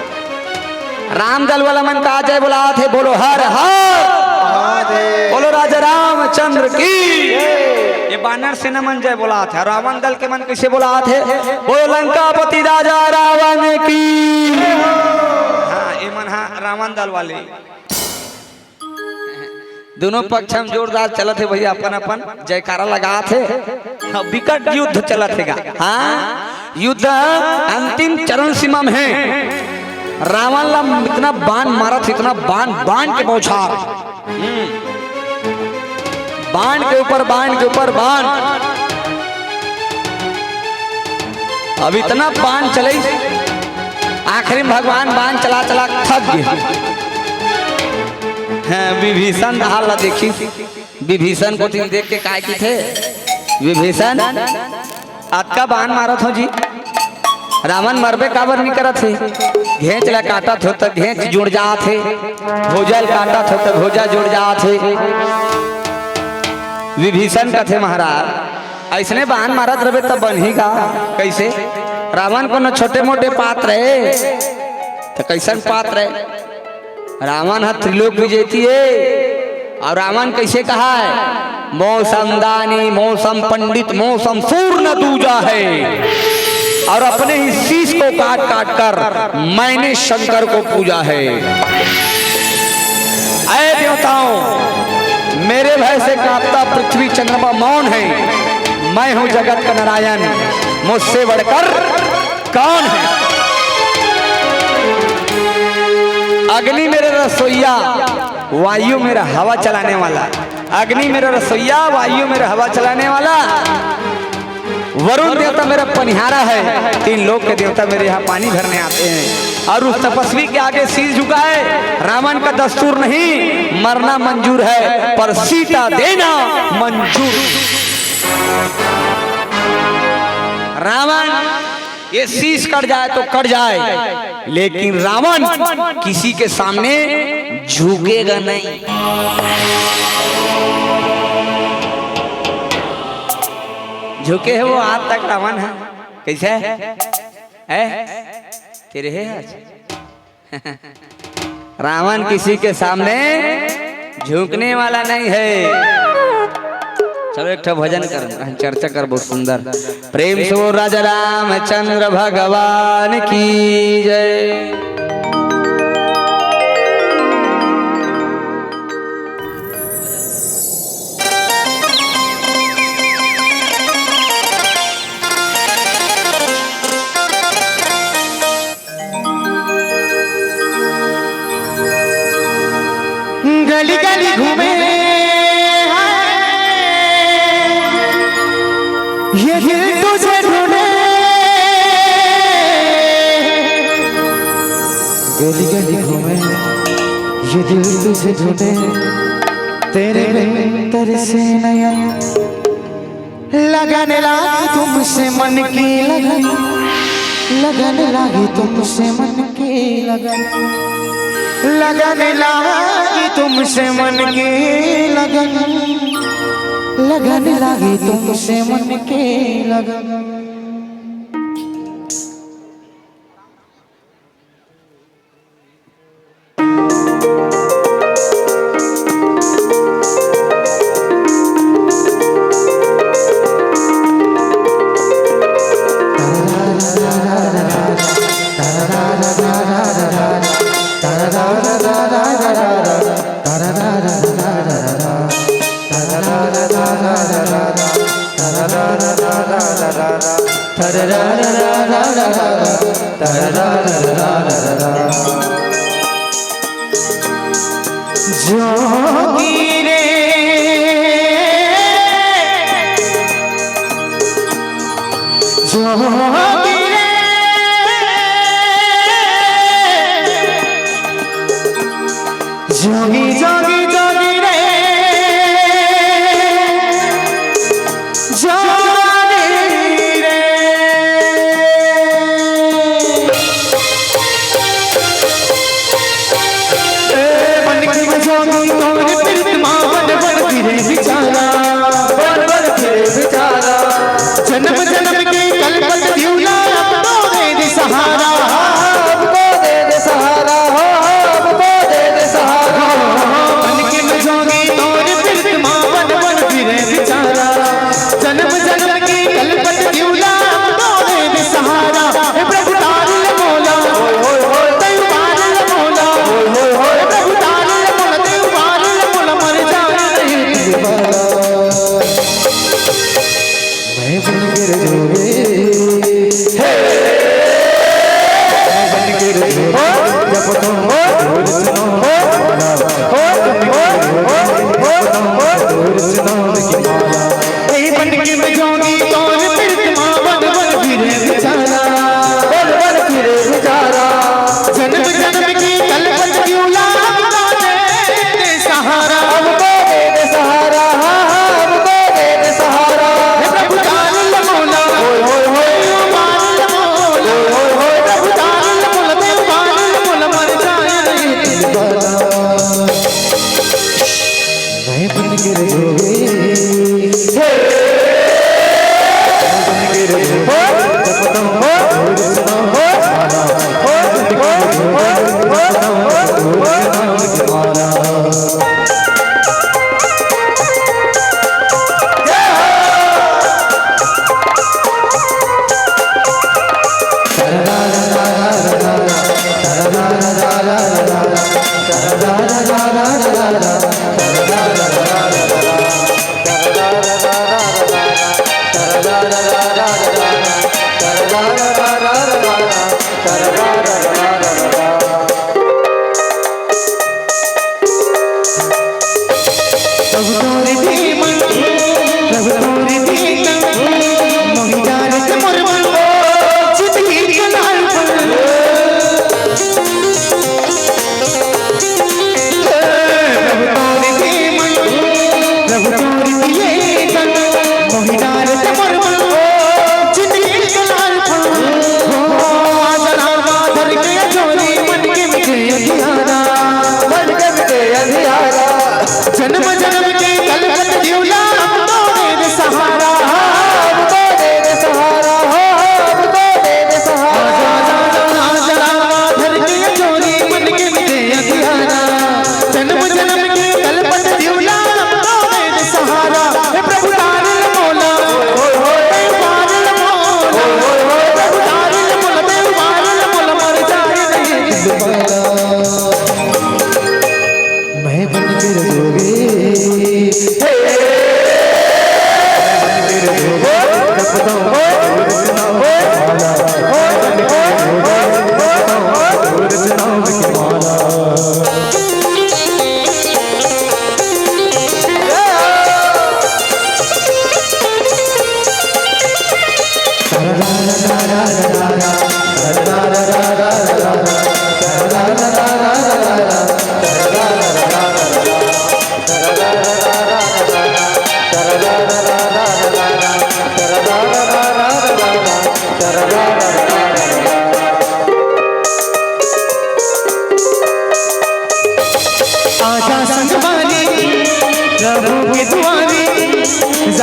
राम दल वाला मन का जय बोलाथे, बोलो हर हर, बोलो राजा रामचंद्र की। ये बानर सेना मन जय बोलाथे, रावण दल के मन कैसे बोलाथे? बोलो लंकापति राजा रावण की। हाँ, ये मन हा रावण दल वाले। दोनों पक्ष म जोरदार चलत हे भैया, अपन अपन जयकारा लगात हे। हाँ, विकट युद्ध चलत हे गा। हाँ, युद्ध अंतिम चरण सीमा म हे। रावण ला इतना बाण मारत हे, इतना बाण, बाण के बौछार। हम्म। बाण के ऊपर बाण के ऊपर बाण। अब इतना बाण चले, आखिरी में भगवान बाण चला चला थक गए। हाँ, विभीषण हाल ला देखी, विभीषण को तीन देख के काय की थे, विभीषण अतका बाण मारत हो जी, रावण मरबे काबर नहीं करत हे? घेंच ला काटत हो त घेंच जुड़ जात हे, भुजा ल काटत हो त भुजा जुड़ जात हे। विभीषण कथे महाराज, ऐसने बाण मारत रहे त बनही का? कैसे? रावण कोनो छोटे मोटे पात्र हे, त कैसन पात्र हे? रावण ह त्रिलोक विजेती हे। और रावण कैसे कहा है, मौसम दानी, मौसम पंडित, मौसम सूर न दूजा है, और अपने ही शीश को काट काट कर मैंने शंकर को पूजा है। ऐ देवताओं, मेरे भय से कांपता पृथ्वी चंद्रमा मौन है, मैं हूं जगत का नारायण, मुझसे बढ़कर कौन है? अग्नि मेरा रसोइया, वायु मेरा हवा चलाने वाला। अग्नि मेरा रसोइया, वायु मेरा हवा चलाने वाला। वरुण देवता मेरा पनिहारा है, तीन लोक के देवता मेरे यहाँ पानी भरने आते हैं। और उस तपस्वी के आगे शीश झुकाए। रावण का दस्तूर नहीं, मरना मंजूर है, पर सीता देना मंजूर। रावण ये शीश कट जाए तो कट जाए, लेकिन रावण किसी के सामने झुकेगा नहीं। झुके है वो आज तक रावण है। कैसे है? है? तेरे है आज? रावण किसी के सामने झुकने वाला नहीं है। चलो एक ठो भजन कर, चर्चा कर, बहुत सुंदर। प्रेम से बोल राजा रामचंद्र भगवान की जय। गली गली घूमे ये दिल तुझे ढूंढे, गली गली घूमे ये दिल तुझे ढूंढे। तेरे बिन तरसे नयन, लगन लागी तुमसे मन की लगन, लगन लागी तुमसे मन की लगन, लगन लागी तुमसे मन की लगन, लगन लागी तुमसे मन की लगन। जोगी रे, जोगी रे, जोगी, जोगी, जोगी रे, जोगी रे। ए, मन की जोगी तोर प्रीतमा, वन वन फिरे बिचारा, वन वन फिरे बिचारा। जन्म जन्म के कलकत दिउला, अब तो दे दे सहारा, अब तो दे दे सहारा, हो, हो, अब तो दे दे सहारा। मन के जोगी तोर प्रीतमा, वन वन फिरे बिचारा। जन्म जन्म की कलकत दिउला, अब तो दे दे सहारा। हे प्रभु तार ले मोला, होय, होय, होय। तैं उबार ले मोला, होय, होय, होय। हे प्रभु तार ले मोला, तैं उबार ले मोला, मर जाना नहीं। मैं बन के जोगी, हे। मैं बन के जोगी, जब तुम जोर सुनाओ, हो, हो, हो, हो, हो, हो, हो, जोर सुनाओ की माला। ए बन के जोगी तोर प्रीतमा, वन वन फिरे बिचारा, वन वन फिरे बिचारा। जन्म जन्म की कलकत दिउला, अब तो दे दे सहारा, अब तो दे दे सहारा, हाँ, हाँ, अब तो दे दे सहारा। हे प्रभु तार ले मोला, होय, होय, होय। तार ले मोला, होय, होय, होय। प्रभु तार ले मोला, तैं उबार ले मोला, मर जाए नहीं। मैं बन के जोगी, हे। मैं बन के जोगी, जब तुम जोर सुनाओ, हो, हो, हो, हो, हो, हो, हो।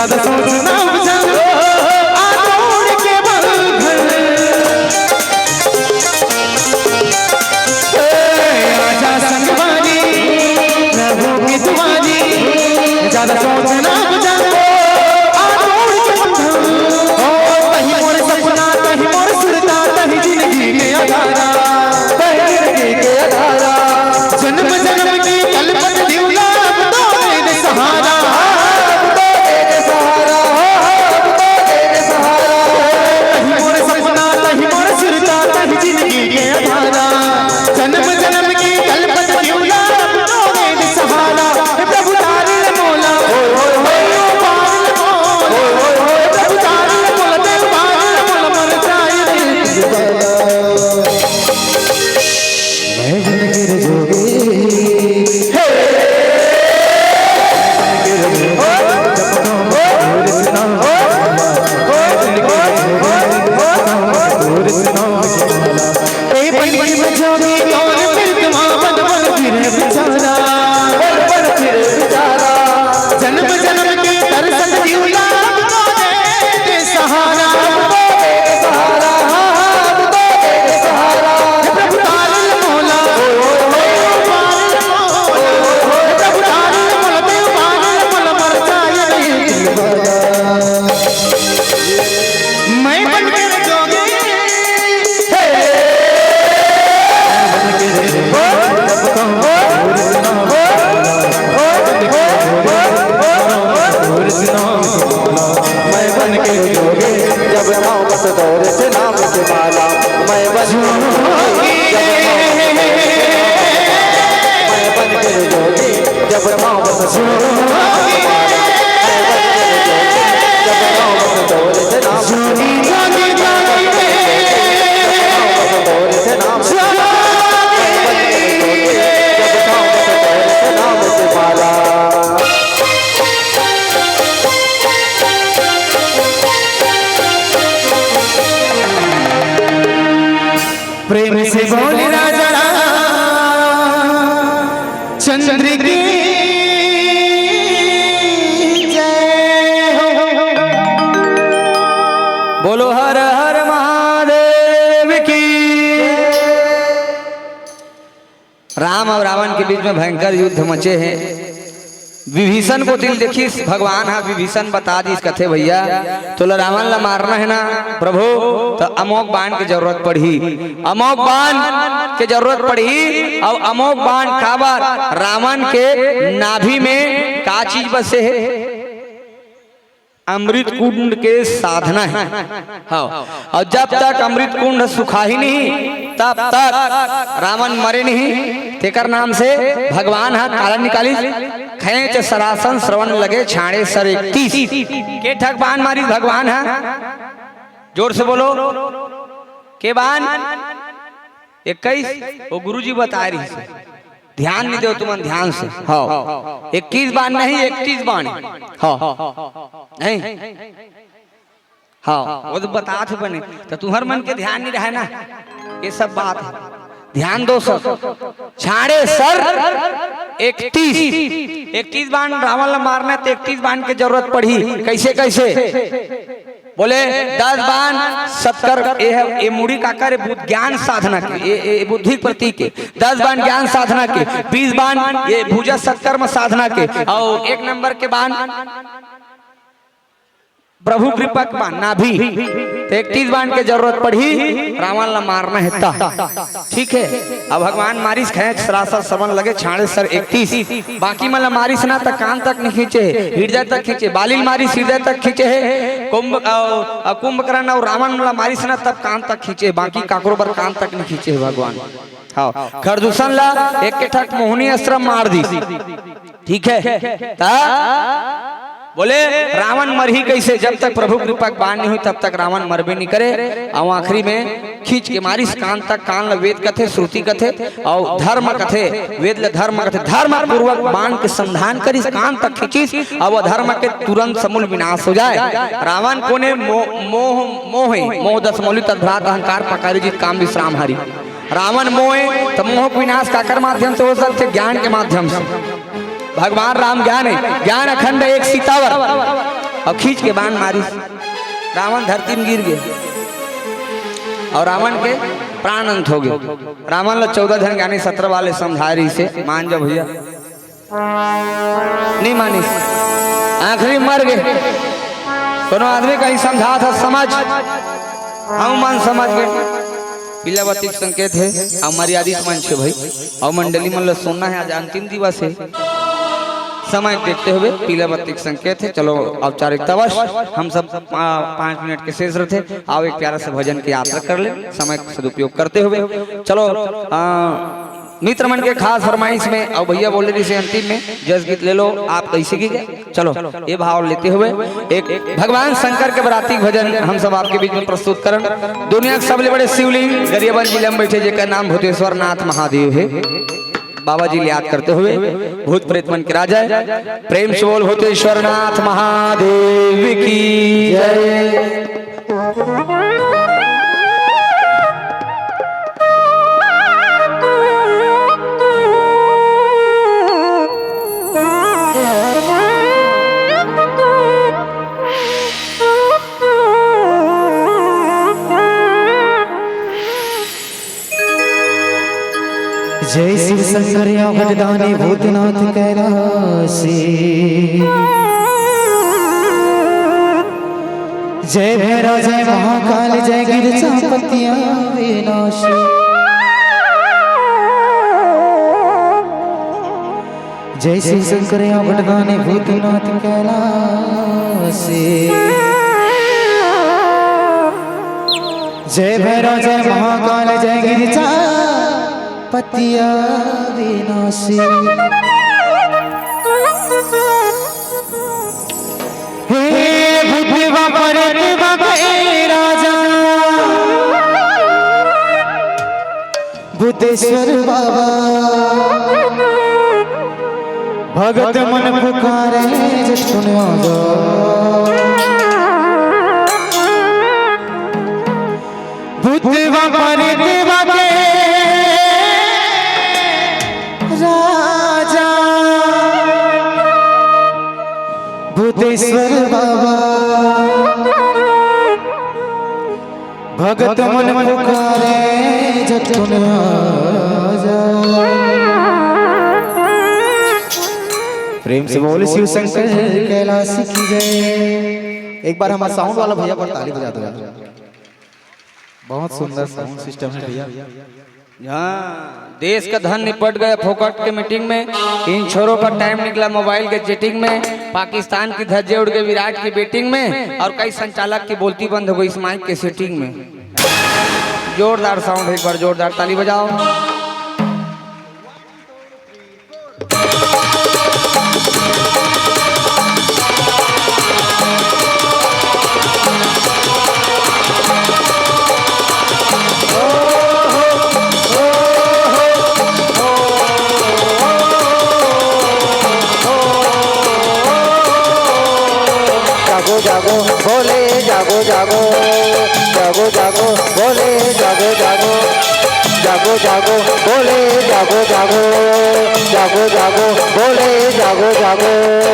ज्यादा सोचना बुझा, आ तोड़ के बंधन। ए, आजा संगवारी, प्रभु की दुआरी। ज्यादा सोचना बुझा, आ तोड़ के बंधन। ओ, तही मोर सपना, तही मोर सुरता, तही जिंदगी के अधारा। तही जिंदगी के अधारा। जन्म जन्म की कलपत दिवला, अब तो दे दे सहारा। अब तो दे दे सहारा, अब तो दे दे सहारा। तही मोर सपना, तही मोर सुरता, तही जिंदगी के अधारा। जन्म जन्म की कलपत दिवला, अब तो दे दे सहारा। हे प्रभु तारी ले मोला, हे प्रभु तारी ले मोला, हे प्रभु तारी ले मोला, देव तारी ले मोला, मर जाए रे। मैं बन के रे जोगी, हे। ए बन के रे जोगी, कौन मिलत मा बन बन फिरे बेचारा। बन बन फिरे बेचारा। जन्म जन्म के तरसत दिवला, अब तो दे दे सहारा। अब तो दे दे सहारा, हाँ, अब तो दे दे सहारा। हे प्रभु तारल मोला, हे प्रभु तारल मोला, हे प्रभु तारल मोला, देव तारल मोला, मर जाए नहीं दिल वाला। मैं बन के रे जोगी, हे। मैं बन के जोगी, जब नौबत दौरे से नाम के माला। मैं बन के जोगी, जब नौबत दौरे से नाम के माला। मैं बन के जोगी, जब नौबत दौरे से नाम के माला। मैं बन के जोगी, जब नौबत दौरे से नाम के माला। मैं बन के जोगी, जब नौबत दौरे से नाम के माला। मैं बन के जोगी, जब नौबत दौरे से नाम के माला। प्रेम से बोल राजा रामचंद्र की जय हो। बोलो हर हर महादेव की। राम अउ रावण के बीच में भयंकर युद्ध मचे हे। विभीषण कोति ल देखिस, भगवान ह विभीषण बता दिस, कथे, "भैया, तोला रावण ला मारना हे ना प्रभु, त अमोघ बाण के जरूरत पड़ही, अमोघ बाण के जरूरत पड़ही।" अउ अमोघ बाण काबर? रावण के नाभि में का चीज बसे हे? अमृत कुंड के साधना हे। हाँ, अउ जब तक अमृत कुंड सुखाही नहीं, तब तक रावण मरे नहीं। तेकर नाम से भगवान ह काला निकालिस, खेंच सरासन श्रवण लगे छाड़े सर इकतीस। के ठक बाण मारिस भगवान ह? जोर से बोलो, के बाण? इक्कीस। वो गुरुजी बताए रहिस। ध्यान नहीं देव तुमन ध्यान से। हाँ, इक्कीस बाण नहीं, इकतीस बाण। हाँ, नहीं, हाँ, वो तो बतात हे बने, त तुंहर मन के ध्यान नहीं रहे ना, ये सब बात हे। ध्यान दो सब। छाड़े सर इकतीस, इकतीस बाण रावण ला मारना हे, त इकतीस बाण के जरूरत पड़ही। कैसे, कैसे? बोले, दस बाण सतकर, ये हे, ये मुड़ी काकर, ये बुद्ध ज्ञान साधना के, ये, ये बुद्धि के प्रतीक हे। दस बाण ज्ञान साधना के, बीस बाण ये भुजा सत्कर्म साधना के, अउ एक नंबर के बाण प्रभु कृपा के बाण, नाभि। त इकतीस बाण के जरूरत पड़ही, रावण ला मारना हे त। ठीक हे, अब भगवान मारिस, खेंच सरासन श्रवण लगे छाड़े सर इकतीस। बाकी मन ला मारिस ना, त कान तक नहीं खींचे हे, हृदय तक खींचे। बाली ल मारिस, हृदय तक खींचे हे। कुंभ, अ, अ, कुंभकर्ण अउ रावण ला मारिस ना, तब कान तक खींचे, बाकी काकरो बर कान तक नहीं खींचे हे भगवान। हाँ, खरदूषण ला एक के ठक मोहनी अस्त्र मार दिस। ठीक हे, त बोले, रावण मरही कैसे? जब तक प्रभु कृपा के बाण नहीं होही, तब तक रावण मरबे नहीं करे। अउ आखिरी में खींच के मारिस कान तक। कान ल वेद कथे, श्रुति कथे, अउ धर्म कथे, वेद ल धर्म कथे। धर्म पूर्वक बाण के संधान करिस, कान तक खींचिस, अउ अधर्म के तुरंत समूल विनाश हो जाए। रावण कोने? मो-, मोह, मोह हे, मोह दस मौलि तद्भ्रात अहंकार पकारी जित काम विश्राम हरि। रावण मोह हे, त मोह के विनाश काकर माध्यम से हो सकथे? ज्ञान के माध्यम से। भगवान राम ज्ञान हे, ज्ञान अखंड एक सीतावर। अउ खींच के बाण मारिस, रावण धरती में गिर गे अउ रावण के प्राण अंत हो गे। रावण ला चौदह झन ज्ञानी सत्रह वाले समझाए रहिस हे, मान जा भइया, नइ मानिस, आखिरी मर गे। कोनो आदमी कहीं समझात हे, समझ, हम मन समझ गे। पीला बत्ती के संकेत हे, अउ मर्यादित मंच हे भाई, अउ मंडली मन ला सुनना हे, आज अंतिम दिवस हे। समय देखते हुए पीला बत्ती के संकेत हे। चलो, औपचारिकतावश हम सब, आ, पाँच मिनट के शेष रथे, आओ एक प्यारा सा भजन की यात्रा कर ले, समय का सदुपयोग करते हुए। चलो, आ, मित्र मन के खास फरमाइश में, अउ भइया बोले जइसे अंतिम में जस गीत ले लो, आप कइसे की गए? चलो, ये भाव लेते हुए एक भगवान शंकर के बराती भजन हम सब आपके बीच में प्रस्तुत करन। दुनिया के सबले बड़े शिवलिंग गरियाबंद जिला में बैठे, जेकर नाम भूतेश्वर नाथ महादेव हे। बाबा जी ला याद करते हुए भूत प्रेत मन के राजा हे। प्रेम से बोल भूतेश्वर नाथ महादेव की जय। जय शिव शंकर या भटदानी भूतनाथ कैलासी। जय भैरव जय महाकाल जय गिरजापति अविनाशी। जय शिव शंकर या भटदानी भूतनाथ कैलासी। जय भैरव जय महाकाल जय गिरजापति अविनाशी। हे भूतवा परेतवा के राजा भूतेश्वर बाबा, भगत मन पुकारे झटकुन आजा। भूतवा परेतवा के राजा भूतेश्वर बाबा, भगत मन पुकारे झटकुन आजा। प्रेम से बोल शिव शंकर कैलाश की जय। एक बार हमारे साउंड वाला भैया पर ताली बजा दो यार। बहुत सुंदर साउंड सिस्टम है भैया। हाँ, देश का धन निपट गया फोकट के मीटिंग में। इन छोरों का टाइम निकला मोबाइल के चैटिंग में। पाकिस्तान की धज्जे उड़ गए विराट की बैटिंग में, और कई संचालक की बोलती बंद हो गई इस माइक के सेटिंग में। जोरदार साउंड है, एक बार जोरदार ताली बजाओ। जागो जागो भोले जागो जागो, जागो जागो भोले जागो जागो, जागो जागो भोले जागो जागो, जागो जागो भोले जागो जागो।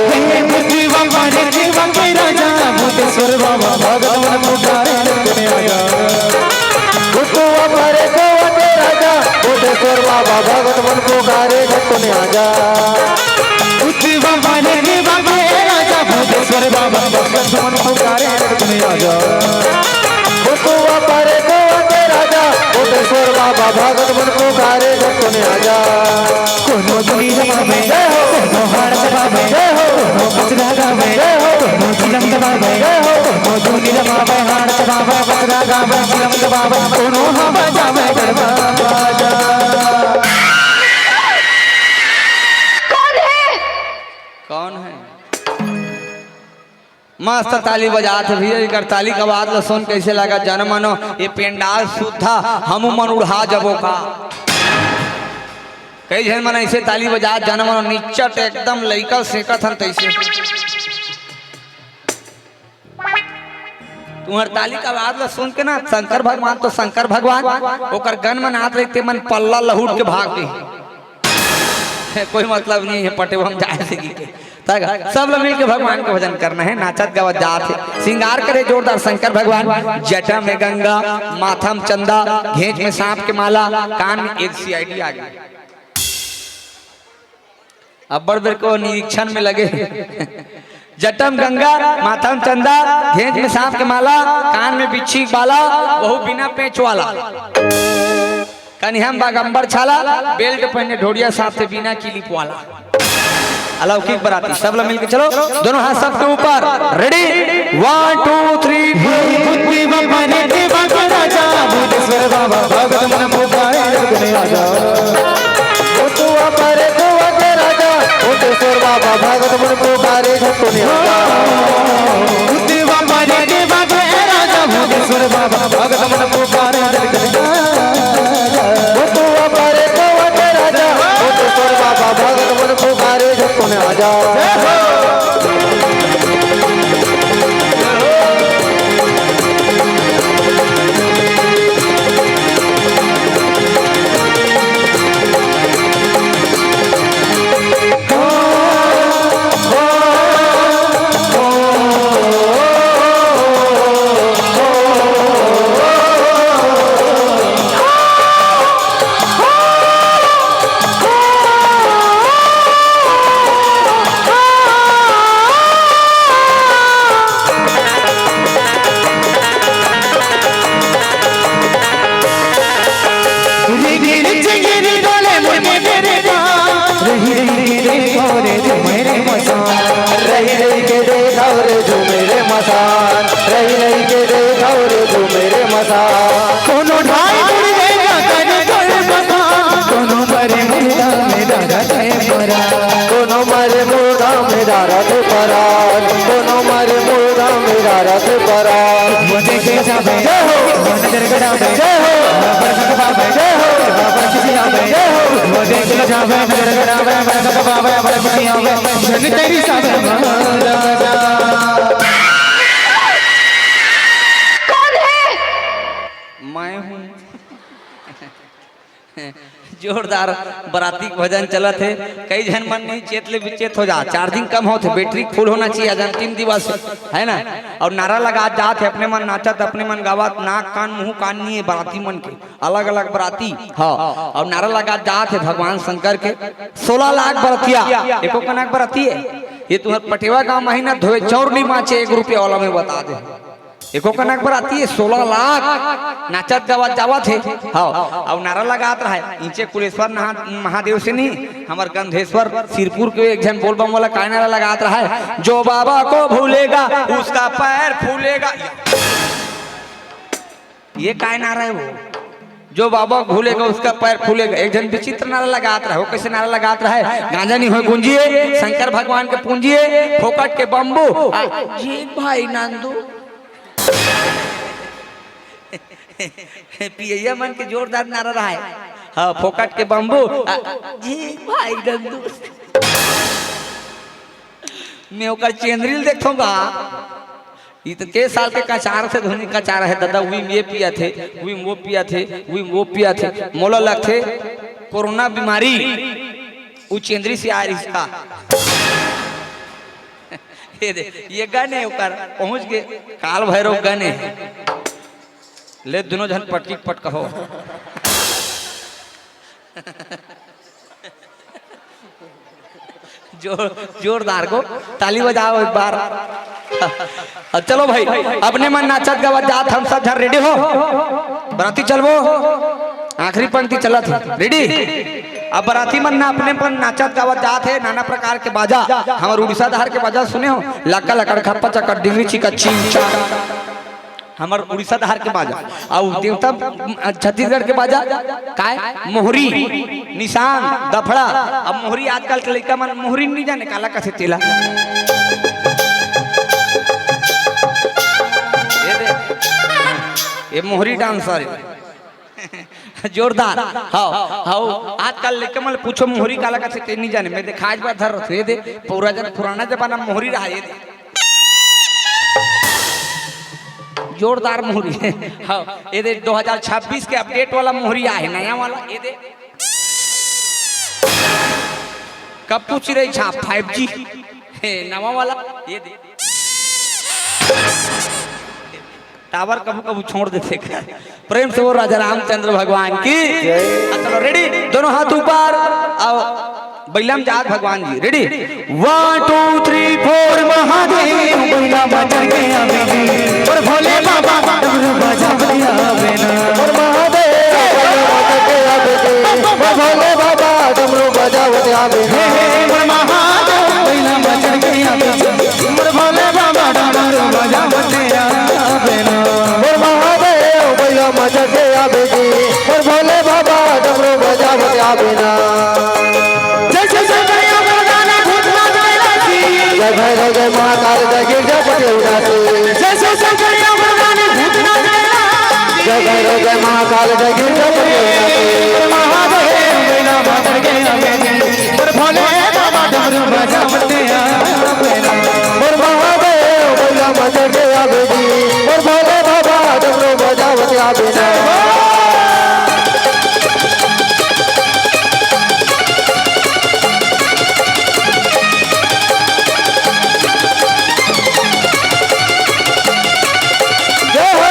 हे पृथ्वी बाबा रे देवा के राजा, भूतेश्वर बाबा भगवान पुकारे झटकुन आजा। भूतवा परेतवा के राजा भूतेश्वर बाबा भगत मन पुकारे झटकुन आजा। भूतवा परेतवा के राजा भूतेश्वर बाबा भगत मन पुकारे झटकुन आजा। भूतवा परेतवा के राजा भूतेश्वर बाबा भगत मन पुकारे झटकुन आजा। कोनो दुनी दबावे, जय हो। कोनो हाड़ दबावे, जय हो। कोनो बजरा गावे, जय हो। कोनो चिलम दबावे, जय हो। कोनो दुनी दबावे, हाड़ दबावे, बजरा गावे, चिलम दबावे, कोनो हवा जावे गड़बा बाजा। कौन है? कौन है? मस्त ताली बजात हे भैया, एकर ताली के आवाज ल सुन कइसे लगा, जन मानो ये पेंडाल सुद्धा हमू मन उड़हा जबो का। कई झन मन अइसे ताली बजात, जन मानो निच्चट एकदम लइका सेकत हन तइसे। तुम्हर ताली के आवाज ल सुन के ना शंकर भगवान तो शंकर भगवान, ओकर गन मन आत रहिथे, मन पल्ला लहुट के भाग दे। कोई मतलब नहीं है पटेवा में जाए से की। तक सब ल मिल के भगवान के भजन करना हे, नाचत गावत जात हे। श्रृंगार करे जोरदार शंकर भगवान, जटा में गंगा, माथा में चंदा, घेंच में सांप के माला, कान में एक सीआईडी आ गई। अब्बड़ बेर के निरीक्षण में लगे। जटा में गंगा, माथा में चंदा, घेंच में सांप के माला, कान में बिच्छी के बाला, वहू बिना पेंच वाला। कनिहा में बागंबर छाला, बेल्ट पहने ढोड़िया साथे बिना किलिप वाला। अलौकिक बराती, सब लोग मिलके चलो, दोनों हाथ सबके ऊपर, ready, one, two, three, four। बुद्धि बपरे देवा के राजा, भूतेश्वर बाबा भगत मन पुकारे, जग में आजा। बुद्धि बपरे देवा के राजा, भूतेश्वर बाबा भगत मन पुकारे, जग में आजा। बुद्धि बपरे देवा के राजा, भूतेश्वर बाबा भगत मन पुकारे, जग में आजा। बुद्धि बपरे देवा के राजा, भूतेश्वर बाबा भगत मन पुकारे, जग में आजा। रही रही के देखा रे झूमे रे मसान, रही रही के देखा रे झूमे रे मसान, रही रही के देखा रे झूमे रे मसान। कोनो ढाई मुर्गे का कर कर मसान, कोनो मरे मुर्दा में डारा थे परा। कोनो मरे मुर्दा में डारा थे परा, कोनो मरे मुर्दा में डारा थे परा। वो देखे जावे, जय हो। वो नजर गड़ावे, जय हो। वो बरखत पावे, जय हो। वो बरखत आवे, जय हो। वो देखे जावे, नजर गड़ावे, बरखत पावे, बरखत आवे। धन तेरी सावे महाराजा। कौन है? मैं हूँ। जोरदार बराती के भजन चलत हे। कई झन मन नहीं चेत ले विचेत हो जा, चार्जिंग कम होत हे, बैटरी फुल होना चाहिए। आज अंतिम दिवस हे ना, अउ नारा लगा जात हे, अपने मन नाचत, अपने मन गावत, नाक कान मुंह कान नहीं हे बराती मन के, अलग अलग बराती। हाँ, अउ नारा लगा जात हे भगवान शंकर के, सोलह लाख बरतिया, एको कनक बराती हे। ये तुम्हर पटेवा गांव महीना धोए चौर नहीं बांचे, एक रुपया वाला में बता दे। एको कनक बराती हे, सोलह लाख नाचत गावत जावत हे। हाँ, अउ नारा लगात रहे, इंचे कुलेश्वर नहा-, महादेव से नहीं, हमर गंधेश्वर सिरपुर के एक झन बोलबम वाला काय नारा लगात रहे, "जो बाबा को भूलेगा, उसका पैर फूलेगा।" ये काय नारा हे वो? "जो बाबा को भूलेगा, उसका पैर फूलेगा।" एक झन विचित्र नारा लगात रहे, वो कैसे नारा लगात रहे? गांजा नहीं होय गुंजिए, शंकर भगवान के पूंजिए, फोकट के बम्बू। आ, जी भाई नंदू। पियैया मन के जोरदार नारा रहा है। हाँ, फोकट के बम्बू। आ, जी भाई नंदू। मैं ओकर चेंदरी ल देखथों गा। इत के साल के कचार थे, धुनी कचार हे दादा, उही में ये पिया थे, उही में वो पिया थे, उही में वो पिया थे। मोला लगथे कोरोना बीमारी उ चेंदरी से आय रिहिस का। ये दे, ये गने ओकर पहुंच गे, काल भैरव गने। ले दुनों झन पटकी पटकहो। जोर, जोरदार को ताली बजाओ एक बार। अब चलो भाई, अपने मन नाचत गावत जात, हम सब झन रेडी हो, बराती चलबो, आखिरी पंक्ति चलत हे, रेडी। अब बराती मन ना अपने मन नाचत गावत जात हे, नाना प्रकार के बाजा, हमर उड़ीसा डहर के बाजा सुने हो, लक्का लकड़ खप्पा चक्कर डिंगरी चिका चिंचा। हमर उड़ीसा डहर के बाजा, अउ देवता छत्तीसगढ़ के बाजा, काय? मोहरी, निशान, दफड़ा। अब मोहरी आजकल के लइका मन मोहरी नहीं जाने काला कथे तेला। ये दे, ये मोहरी डांसर हे। जोरदार। हाँ, हाँ, आजकल लइका मन पूछो मोहरी काला कथे ते नहीं जाने। मैं देखा आज बार धर रहे दे, पूरा जन पुराना जमाना मोहरी रहा ये दे। जोरदार मोहरी। हाँ, ये दे दो हज़ार छब्बीस के अपडेट वाला मोहरी आहे, नया वाला, ये दे। कब पूछ रही छा, फ़ाइव जी? हे, नवा वाला, ये दे। टावर कभू कभू छोड़ देथे। प्रेम से बोल राजा रामचंद्र भगवान की। जय। हाँ, चलो, रेडी, दोनों हाथ ऊपर। अउ बइला म जात भगवान जी, ready. One, two, three, four, Mahadev बइला म चढ़ के आवे जी, अउ भोले बाबा डमरू बजावत आवे ना। अउ महादेव बइला म चढ़ के आवे जी, अउ भोले बाबा डमरू बजावत आवे ना। हे, हे, अउ महादेव बइला म चढ़ के आवे जी, अउ भोले बाबा डमरू बजावत आवे ना। अउ महादेव बइला म चढ़ के आवे जी, अउ भोले बाबा डमरू बजावत आवे ना। जय शिव शंकर भोलेनाथ भूतनाथ कैलाशी। जय भैरव जय महाकाल जय गिरजापति अविनाशी। जय शिव शंकर भोलेनाथ भूतनाथ कैलाशी। जय भैरव जय महाकाल जय गिरजापति अविनाशी। महादेव बइला म चढ़ के आवे जी, अउ भोले बाबा डमरू बजावत आवे ना। अउ महादेव बइला म चढ़ के आवे जी, अउ भोले बाबा डमरू बजावत आवे ना। जय हो।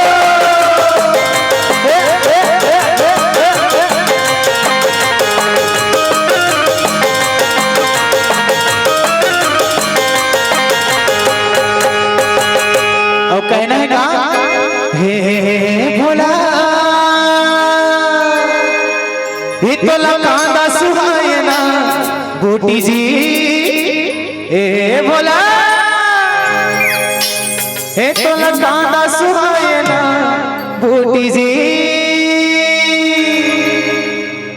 अउ कहना हे का? हे, हे, हे, हे भोला, ए तोला कांदा सुहाए ना बूटी जी। ए भोला, ए तोला कांदा सुहाए ना बूटी जी।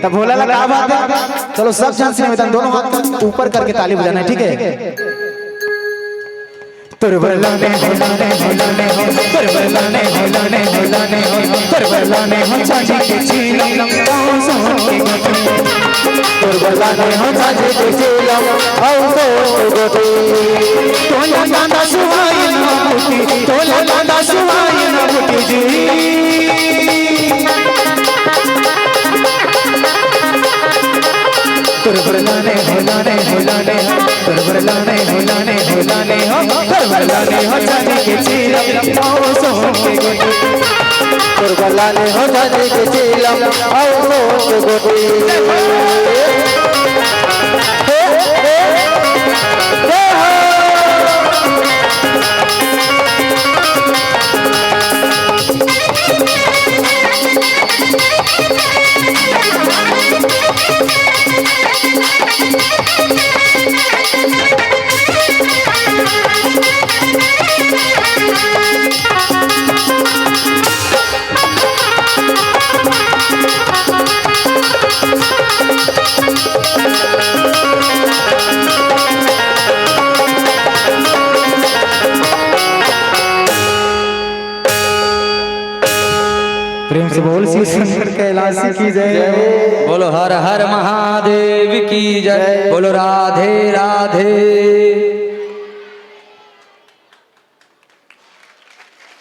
त भोला ला का बात हे? चलो, सब झन से निवेदन, दोनों हाथ ऊपर करके ताली बजाना हे, ठीक हे? तोर बर लाने हो, लाने हो, लाने हो, तोर बर लाने हो, लाने हो, लाने हो, तोर बर लाने हो चांदी के चीलम, पाँव सोन के गोटी। तोर बर लाने हो चांदी के चीलम, पाँव सोन के गोटी। तोला कांदा सुहाए ना बूटी, तोला कांदा सुहाए ना बूटी जी। तोर बर लाने हो, लाने हो, लाने हो, तोर बर लाने हो, लाने हो, लाने हो, तोर बर लाने हो चांदी के चीलम, पाँव सोन के गोटी। तोर बर लाने हो चांदी के चीलम, पाँव सोन के गोटी। हे, हे, हे हो। प्रेम से बोल शिव शंकर कैलाशी की जय। बोलो हर हर महादेव की जय। बोलो राधे राधे।